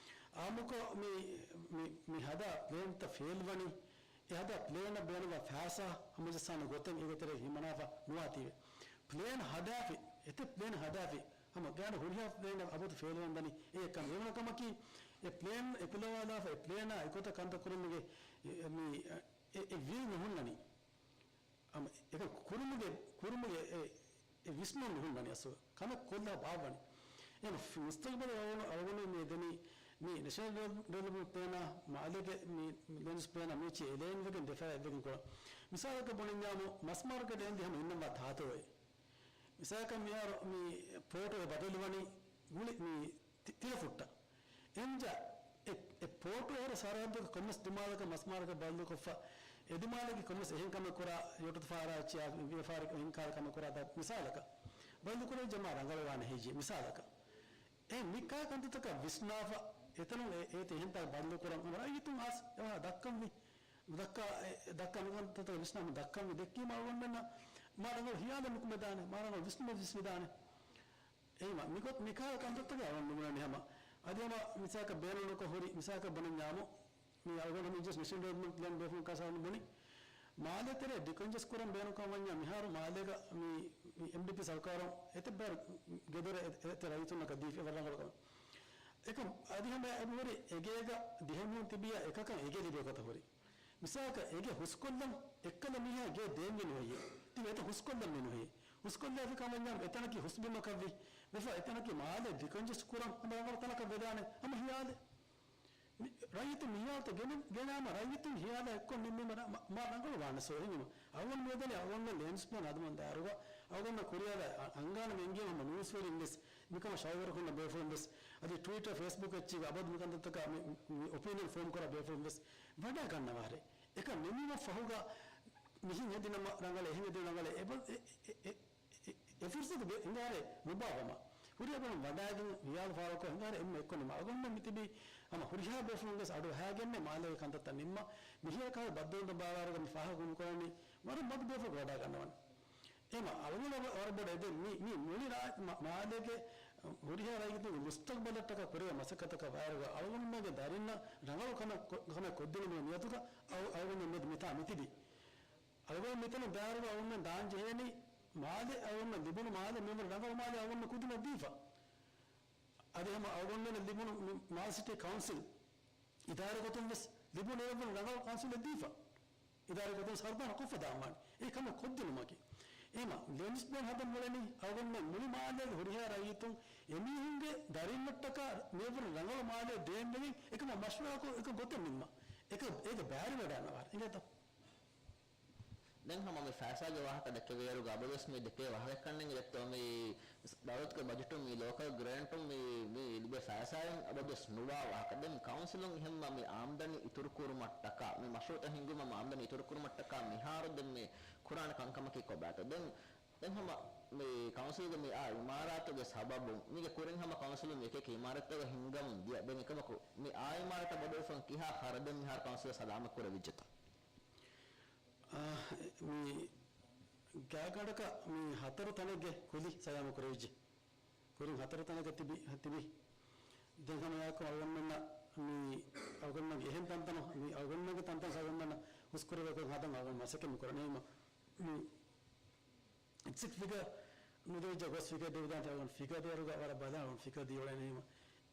އާއްމުކޮށް މި، މި، މި ހަދާ ޕްލޭންތައް ފެއިލް ވަނީ އެ ހަދާ ޕްލޭނަށް ބޭނުންވާ ފައިސާ ހަމަޖައްސާނެ ގޮތެއް އޭގެ ތެރޭ ހިމަނާފަ ނުވާތީވެ. ޕްލޭން ހަދާފި، އެތައް ޕްލޭން ހަދާފި ހަމަ ގާތް ހުރިހާ ޕްލޭނެއް އަބަދު ފެއިލްވަން ދަނީ. އެ ކަން އެވަނަ ކަމަކީ، އެ ޕްލޭން އެކުލަވާލާފަ، އެ ޕްލޭނާ އެގޮތަށް ކަންތައް ކުރުމުގެ އެ، މި، އެ، އެ ވިލް ނުހުންނަނީ. އަމަ އެކަން ކުރުމުގެ، ކުރުމުގެ އެ، އެ ވިސްނުން ނުހުންނަނީ އަސްލު. ކަމެއް ކޮށްލާ ބާއްވަނީ. އެ މު-، މުސްތަގްބަލަށް އަޅުގަނޑު، އަޅުގަނޑު މި ދެނީ، މި ނެޝަނަލް ޑިވެލޮ-، ޑިވެލޮޕްމަންޓް ޕްލޭނާ، މާލޭގެ މި ލޭންޑް ޔޫސް ޕްލޭނާ މި އެއްޗެއް އެލައިން ވެގެން ދެފައި އެއްވެގެން ކުރަން. މިސާލަކަށް ބުނަންޏާމު، މަސް މާރުކެޓް އެންދި ހަމަ އިންނަންވާ ތާތޮވެ. މިސާލަކަށް މިހާރު މި ޕޯޓު އެ ބަދަލުވަނީ ގުޅި މި ތި-، ތިލަފުއްޓަށް. އެންޖާ އެ، އެ ޕޯޓު އެހެރަ ސަރަހައްދުގެ ކޮންމެސް ދިމާލަކަށް މަސްމާރަކަށް ބަދަލުކޮށްފަ، އެ ދިމާލަކީ ކޮންމެސް އެހެން ކަމެއް ކުރާ، ޔޮޓުތަފާރާއްޗިއާ ވިޔަފާރި އެހެން ކާ ކަމެއް ކުރާ ދާ މިސާލަކަށް ބަދަލުކުރެވިއްޖެ މާ ރަނގަޅުވާނެ ހެއްޔޭ މިސާލަކަށް. އެ މިކާ ކަންތައްތަކަށް ވިސްނާފަ، އެތަނުން އެ، އޭތި އެހެން ތަކެއް ބަދަލުކުރަން ރައްޔިތުން އަސް އެވާ ދައްކަންވީ. ދައްކާ، އެ، ދައްކާ މިކަންތައްތަކަށް ވިސްނާ ދައްކަންވީ ދެއްކީމަ އަޅުގަނޑުމެންނަށް މާ ރަނގަޅު ހިޔާލެއް ނުކުމެދާނެ، މާ ރަނގަޅު ވިސްނުމެއް ވިސްނިދާނެ. އެހެންވީމަ، މިގޮތް މިކާ ކަންތައްތަކެއް އަޅުގަނޑު ނުބުނަނީ ހަމަ. އަދި ހަމަ މިސާލަކަށް ބޭނުންކޮށް ހުރި، މިސާލަކަށް ބުނަންޏާމު، މި އަޅުގަނޑު މި ޖަސްޓް ނެޝަނަލް ޑިވެލޮޕްމަންޓް ޕްލޭން ބޭފުޅުން ކަސާލަން ބުނި. މާލޭ ތެރޭ ޑިކޮންޖެސްޓް ކުރަން ބޭނުންކަން ވަންޏާ މިހާރު މާލޭގަ މި، މި އެމްޑީޕީ ސަރުކާރުން އެތައް ބައި ގެދޮރެއް އެ، އެތައް ރައްޔިތުންނަކަށް ދީފި އެވަރަށް ރަނގަޅު ކަމެއް. އެކަމް އަދި ހަމަ އެބަހުރި އެގޭގަ ދިހަ މީހުން ތިބިޔާ އެކަކަށް އެގޭ ލިބޭ ގޮތަށް ހުރި. މިސާލަކަށް އެގޭ ހުސްކޮށްލަން އެއްކަލަ މީހާ ގޭ ދޭންވީ ނުހެއްޔޭ. ތިބި އެތައް ހުސްކޮށްލަން މި ނުހެއްޔޭ. ހުސްކޮށްލާފި ކަމަށް ވަންޏާ އެތަނަކީ ހުސްބިމަކަށްވި. ވެފަ އެތަނަކީ މާލެ ޑިކޮންޖެސްޓް ކުރަން ހަމަ ރަނގަޅު ތަނަކަށް ވެދާނެ. ހަމަ ހިޔާލެއް. މި-، ރައްޔިތުން މިހާލަތައް ގެނެ-، ގެނާމަ ރައްޔިތުން ހިޔާލާ އެއްކޮށް ނިންމީމަ މަ-، މާ ރަނގަޅު ވާނެ ސޯ އެހެންވީމަ. އަޅުގަނޑު މިއަދަނީ އަޅުގަނޑު ލޭންޑް ޔޫސް ޕްލޭން ހަދަމުން ދާއިރުގަ އަޅުގަނޑަށް ކުރިއަރާ އަ-، އަންގާނަމެ އެނގިޔަމަ ހަމަ ނޫސްވެރިން ވެސް މިކަމަށް ޝައުގުވެރިކުރަން ބޭފުޅުން ވެސް އަދި ޓްވިޓަރ ފޭސްބުކް އެއްޗެއްގަ އަބަދު މިކަންތައްތަކާ މި، މި އޮޕީނިއަން ފޯމް ކުރާ ބޭފުޅުން ވެސް ވަޑާ ގަންނަވާރޭ. އެކަން ނިމުމަށް ފަހުގަ މިހެން ހެދި ނަމަ ރަނގަޅޭ، އެހެން ހެދި ނަމަ ރަނގަޅޭ، އެ، އެ، އެ، އެ، އެ ފުރުސަތު ގެ-، އެނގާރޭ ނުބާއްވަމަ. ހުރިހާ ބޭފުޅުން ވަޑާގެން ހިޔާލު ފާޅުކޮށް އެނގާރޭ އެންމެ އެއްކޮށް ނިމުމަށް. އަޅުގަނޑުމެން މިތިބީ ހަމަ ހުރިހާ ބޭފުޅުން ވެސް އަޑު އަހާގެންނޭ މާލޭގެ ކަންތައްތައް ނިންމަން. މިހިރަ ކަހަލަ ބައްދަލުތައް ބާރާރުގަ މި ފާހަގަ ކުރުމުގަ ވަނީ ވަރަށް މަދު ބޭފުޅަކު ވަޑާގަންނަވަން. އެހެންވީމަ އަޅުގަނޑަށް ވަ-، ވަރަށް ބޮޑަށް އެދެން މި، މި މުޅި ރާ-، މަ-، މާލޭގެ ހުރިހާ ރައްޔިތުންގެ މުސްތަގްބަލަށްޓަކާ ކުރެވޭ މަސައްކަތަކަށް ވާއިރުގަ އަޅުގަނޑުމެންގެ ދަރިންނަށް ރަނގަޅު ކަމެއް ކޮ-، ކަމެއް ކޮށްދިނުމުގެ ނިޔަތުގަ އަޅު-، އަޅުގަނޑުމެން މިތާ މިތިބީ. އަޅުގަނޑު މިތަނަށް ދާއިރުގަ އަޅުގަނޑުމެން ދާން ޖެހޭނީ މާލެ އަޅުގަނޑުމެން ލިބުނު މާލެ މިންވަރު ރަނގަޅު މާލެ އަޅުގަނޑުމެން ކުދިންނަށް ދީފަ. އަދި ހަމަ އަޅުގަނޑުމެންނަށް ލިބުނު މި މާލެ ސިޓީ ކައުންސިލް އިދާރީ ގޮތުން ވެސް ލިބުނު އެއްވަރު ރަނގަޅު ކައުންސިލެއް ދީފަ. އިދާރީ ގޮތުން ސަރުދާނަށް ކޮށްފަ ދާންވާނެ. އެ ކަމެއް ކޮށްދިނުމަކީ. އެހެންވީމަ، ލޭންޑް ޔޫސް ޕްލޭން ހަދަން މިއުޅެނީ އަޅުގަނޑުމެން މުޅި މާލޭގެ ހުރިހާ ރައްޔިތުން އެމީހުންގެ ދަރިންނަށްޓަކާ މިއަށްވުރެ ރަނގަޅު މާލެ ދޭންވެގެން އެކަމަށް މަޝްވަރާކޮށް އެކަން ގޮތެއް ނިންމަން. އެކަ-، އޭގެ ބައިވެރިވަޑައިގަންނަވާނެ. އިނގޭތޯ؟ ދެން ހަމަ މި ފައިސާގެ ވާހަކަ ދެކެވޭއިރުގަ އަބަދުވެސް މި ދެކޭ ވާހަކައެއްކަންނޭނގެ ދެއްތޯ މި ދައުލަތުގެ ބަޖެޓުން މި ލޯކަލް ގްރޭންޓުން މި، މި ލިބޭ ފައިސާއިން އަބަދުވެސް ނުވާ ވާހަކަ. ދެން ކައުންސިލުން އެހެންމަ މި އާމްދަނީ އިތުރުކުރުމަށްޓަކާ، މި މަޝްރޫއުތައް ހިންގުމަށް އާމްދަނީ އިތުރުކުރުމަށްޓަކާ މިހާރު ދެން މި ކުރާނެ ކަންކަމަކީ ކޮބާތޯ؟ ދެން، ދެން ހަމަ މި ކައުންސިލްގެ މި އާ އިމާރާތުގެ ސަބަބުން މީގެ ކުރިން ހަމަ ކައުންސިލުން އެކި އެކި އިމާރާތްތަކަށް ހިންގަމުން ދިޔަ. ދެން އެކަމަކު މި އާ އިމާރާތަށް ބަދަލުވެފަ ކިހާ ޚަރަދެއް މިހާރު ކައުންސިލަށް ސަލާމަތް ކުރެވިއްޖެތޯ؟ އާ، މި ގާތްގަނޑަކަށް މި ހަތަރު ތަނެއްގެ ކުލި ސަލާމަތް ކުރެވިއްޖެ. ކުރިން ހަތަރު ތަނަކަށް ތިބި، ތިބި. ދެން ހަމަ އެއާއެކު އަޅުގަނޑުމެންނަށް މި އަޅުގަނޑުމެންގެ އެހެން ތަންތަނު، މި އަޅުގަނޑުމެންގެ ތަންތަން އަޅުގަނޑުމެންނަށް ހުސްކުރެވޭ ގޮތް ހަދަން އަޅުގަނޑު މަސައްކަތް މި ކުރަނީ. މަ-، މި އެގްޒެކްޓް ފިގަރ ނުދެވިއްޖެ ގްރޯސް ފިގަރ ދެވިދާނެ. އަޅުގަނޑު ފިގަރ ދޭއިރުގަ ވަރަށް ބަލާ އަޅުގަނޑު ފިގަރ ދީ އުޅެނީ. މަ-،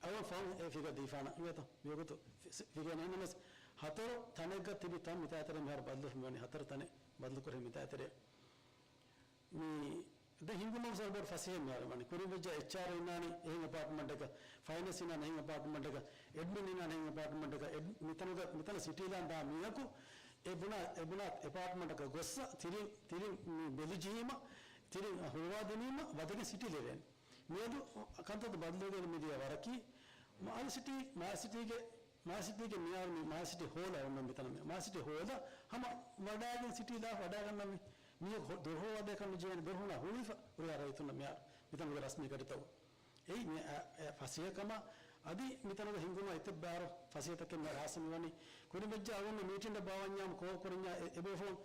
އަޅުގަނޑު ފަހުން އެ ފިގަ ދީފާނަން އިނގޭތޯ. މިވަގުތު ފި-، ފިގަ ނެތްނަމަވެސް ހަތަރު ތަނެއްގަ ތިބި ތަން މިތާތެރޭ މިހާރު ބަދަލުވެފަ މިވަނީ. ހަތަރު ތަނެއް ބަދަލުކުރެވި މިތާތެރޭ. މި ދެ ހިނގުމަށް ވެސް ވަރަށް ބޮޑު ފަސޭހައެއް މިހާރު ވަނީ. ކުރިން ވެއްޖެ އެޗްއާރް އިންނާނީ އެހެން އެޕާޓްމަންޓަކަށް، ފައިނޭންސް އިންނާނީ އެހެން އެޕާޓްމަންޓަކަށް، އެޑްމިން އިންނާނީ އެހެން އެޕާޓްމަންޓަކަށް، އެޑް-، މިތަނުގަ، މިތަނަށް ސިޓީލާން ދާ މީހަކު އެ ބުނާ، އެ ބުނާ އެޕާޓްމަންޓަކަށް ގޮއްސަ ތިރިން، ތިރިން މި ބެލިޖީމަ، ތިރިން ހުޅުވާދިނީމަ ވަދެގެން ސިޓީ ލެވޭނެ. މިއަދު ކަންތައްތައް ބަދަލުވެގެން މިދިޔަ ވަރަކީ މާލެ ސިޓީ، މާލެ ސިޓީގެ، މާލެ ސިޓީގެ މިހާރު މި މާލެ ސިޓީ ހޯލަށް އޮންނަ މިތަނަށް މި މާލެ ސިޓީ ހޯލަށް ހަމަ ވަޑާގެން ސިޓީ ލާ ވަޑާގަންނަ މި މީހަކު ހޮ-، ދޮރު ހޯވާދޭކަށް ނުޖެހޭނެ ދޮރު ހުނާ ހުޅުވިފަ ހުރިހާ ރައްޔިތުންނަށް މިހާރު މިތަނުގެ ރަސްމީ ކަނޑިތައް. އެއީ މި އަ-، އެ ފަސޭހަކަމާ އަދި މިތަނުގަ ހިނގުމަށް އެތައް ބާރު ފަސޭހަތަކެއް މި ރާސް މިވަނީ. ކުރިން ވެއްޖެ އަޅުގަނޑު މީޓިންއެއް ބާވަންޏާމު ކޯ ކުރަންޏާ އެ-، އެބޭފުޅުން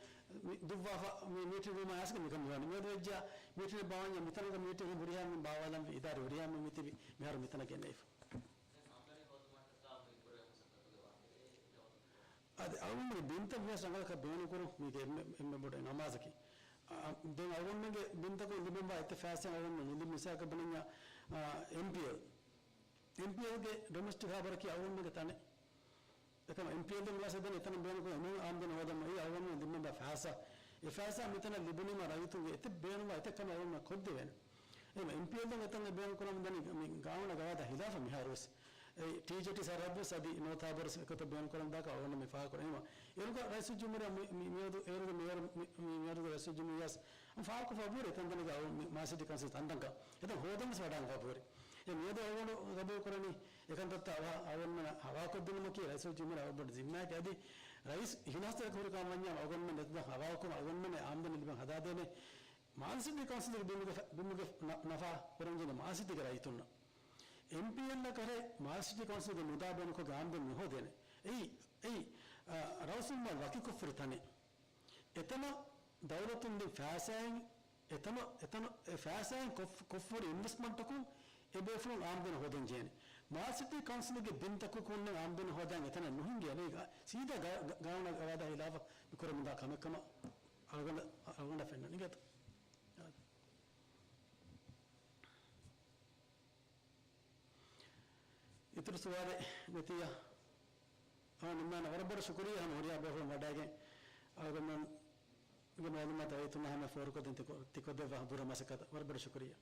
މި ދުއްވާފަ މި މީޓިން ރޫމާ އައިސްގެން މިކަން މިވަނީ. މިއަދު ވެއްޖެ މީޓިންއެއް ބާވަންޏާ މިތަނުގަ މީޓިން ހުރިހާ މި ބާވާލަން އިދާރީ ހުރިހާ މި މިތިބި މިހާރު މިތަނަށް ގެންނައިފަ. އަދި އަޅުގަނޑުގެ ބިންތައް ވެސް ރަނގަޅަކަށް ބޭނުންކުރުން މީގެ އެންމެ، އެންމެ ބޮޑު އެއް ނަމާދަކީ. އަ، ދެން އަޅުގަނޑުގެ ބިންތަކުން ލިބެންވާ އެތައް ފައިސާ އަޅުގަނޑު ލިބި މިސާލަކަށް ބުނަންޏާ، އާ، އެމްޕީއެލް. އެމްޕީއެލްގެ ޑޮމެސްޓިކް ހާބަރަކީ އަޅުގަނޑުގެ ތަނެއް. އެކަމަ އެމްޕީއެލް ދެން ވެސް ދެން އެތަނަށް ބޭނުންކުރާ އެމީހުން އާމްދަނީ ހޯދަން އެއީ އަޅުގަނޑު ލިބެންވާ ފައިސާ. އެ ފައިސާ މިތަނަށް ލިބުނީމަ ރައްޔިތުންގެ އެތައް ބޭނުންވާ އެތައް ކަމެއް އަޅުގަނޑު ކޮށްދެވޭނެ. އެމަ އެމްޕީއެލް ދެން އެތަން ބޭނުންކުރަމުން ދަނީ މި ގާނޫނާ ގަވާއިދާ ހިލާފަށް މިހާރު ވެސް. އެ ޓީޖޭޓީ ސަރަހައްދު ވެސް އަދި ނޯތް ހާބަރު ވެސް އެކޮތަށް ބޭނުންކުރަމުން ދާކަށް އަޅުގަނޑު މި ފާހަގަކުރަން. އެމަ އޭރުގަ ރައީސުލްޖުމްހޫރިއްޔާ މި، މި، މިއަދު އޭރުގެ މިއަދު ރައީސުލްޖުމްހޫރިއްޔާ ވެސް ފާހަގަކޮށްފަ ހުރި އެތަން ދަނީ އަޅު މި މާލެ ސިޓީ ކައުންސިލް ތަންތަންކަން. އެތަން ހޯދަން ވެސް ވަޑާން ފަ ހުރި. އެ މިއަދު އަޅުގަނޑު ގަބޫލު ކުރަނީ އެކަންތައްތައް އަވަހަށް އަޅުގަނޑުމެން ހަވާކޮށްދިނުމަކީ ރައީސުލްޖުމްހޫރިއްޔާ ވަރަށް ބޮޑު ޒިންމާއެކޭ. އަދި ރައީސް އިހުލާސްތެރިކޮށް ހުރި ކަމަށް ވަންޏާ އަޅުގަނޑުމެން އެތަން ހަވާލުކޮށް އަޅުގަނޑުމެން އާމްދަނީ ލިބެން ހަދާދޭނެ. މާލެ ސިޓީ ކައުންސިލްގެ ބިމުގެ، ބިމުގެ ނަ-، ނަފާ ކުރަންޖެހޭ މާލެ ސިޓީގެ ރައްޔިތުންނަށް. އެމްޕީއެލްއަށް ކަހަލަ މާލެ ސިޓީ ކައުންސިލްގެ މުދާ ބޭނުންކޮށް އާމްދަނީ ނުހޯދޭނެ. އެއީ، އެއީ، އަ، ރައުސުލްމާލް ވަކިކޮށްފަ ހުރި ތަނެއް. އެތަނަށް ދައުލަތުން ދިން ފައިސާއިން، އެތަނަށް، އެތަނަށް އެ ފައިސާއިން ކޮށް-، ކޮށްފަ ހުރި އިންވެސްޓްމަންޓަކުން އެބޭފުޅުން އާމްދަނީ ހޯދަން ޖެހޭނެ. މާލެ ސިޓީ ކައުންސިލްގެ ބިންތަކުން އާމްދަނީ ހޯދަން އެތަނަށް ނުހިނގޭނެ. ސީދާ ގަ-، ގަ-، ގާނޫނާ ގަވާއިދާ ހިލާފަށް މި ކުރަމުންދާ ކަމެއް ކަމަށް އަޅުގަނޑަށް، އަޅުގަނޑަށް ފެންނަނީ އިނގޭތޯ. އިތުރު ސުވާލެއް ނެތިއްޔާ؟ އާ، ނިންމާނެ. ވަރަށް ބޮޑަށް ޝުކުރިއްޔާ ހަމަ ހުރިހާ ބޭފުޅުން ވަޑައިގެން އަޅުގަނޑުގެ މައުލޫމާތު ރައްޔިތުންނާ ހަމަ ފޯރުކޮށްދޭން ތިކޮ-، ތިކޮށްދެއްވާ ބުރަ މަސައްކަތަށް ވަރަށް ބޮޑަށް ޝުކުރިއްޔާ.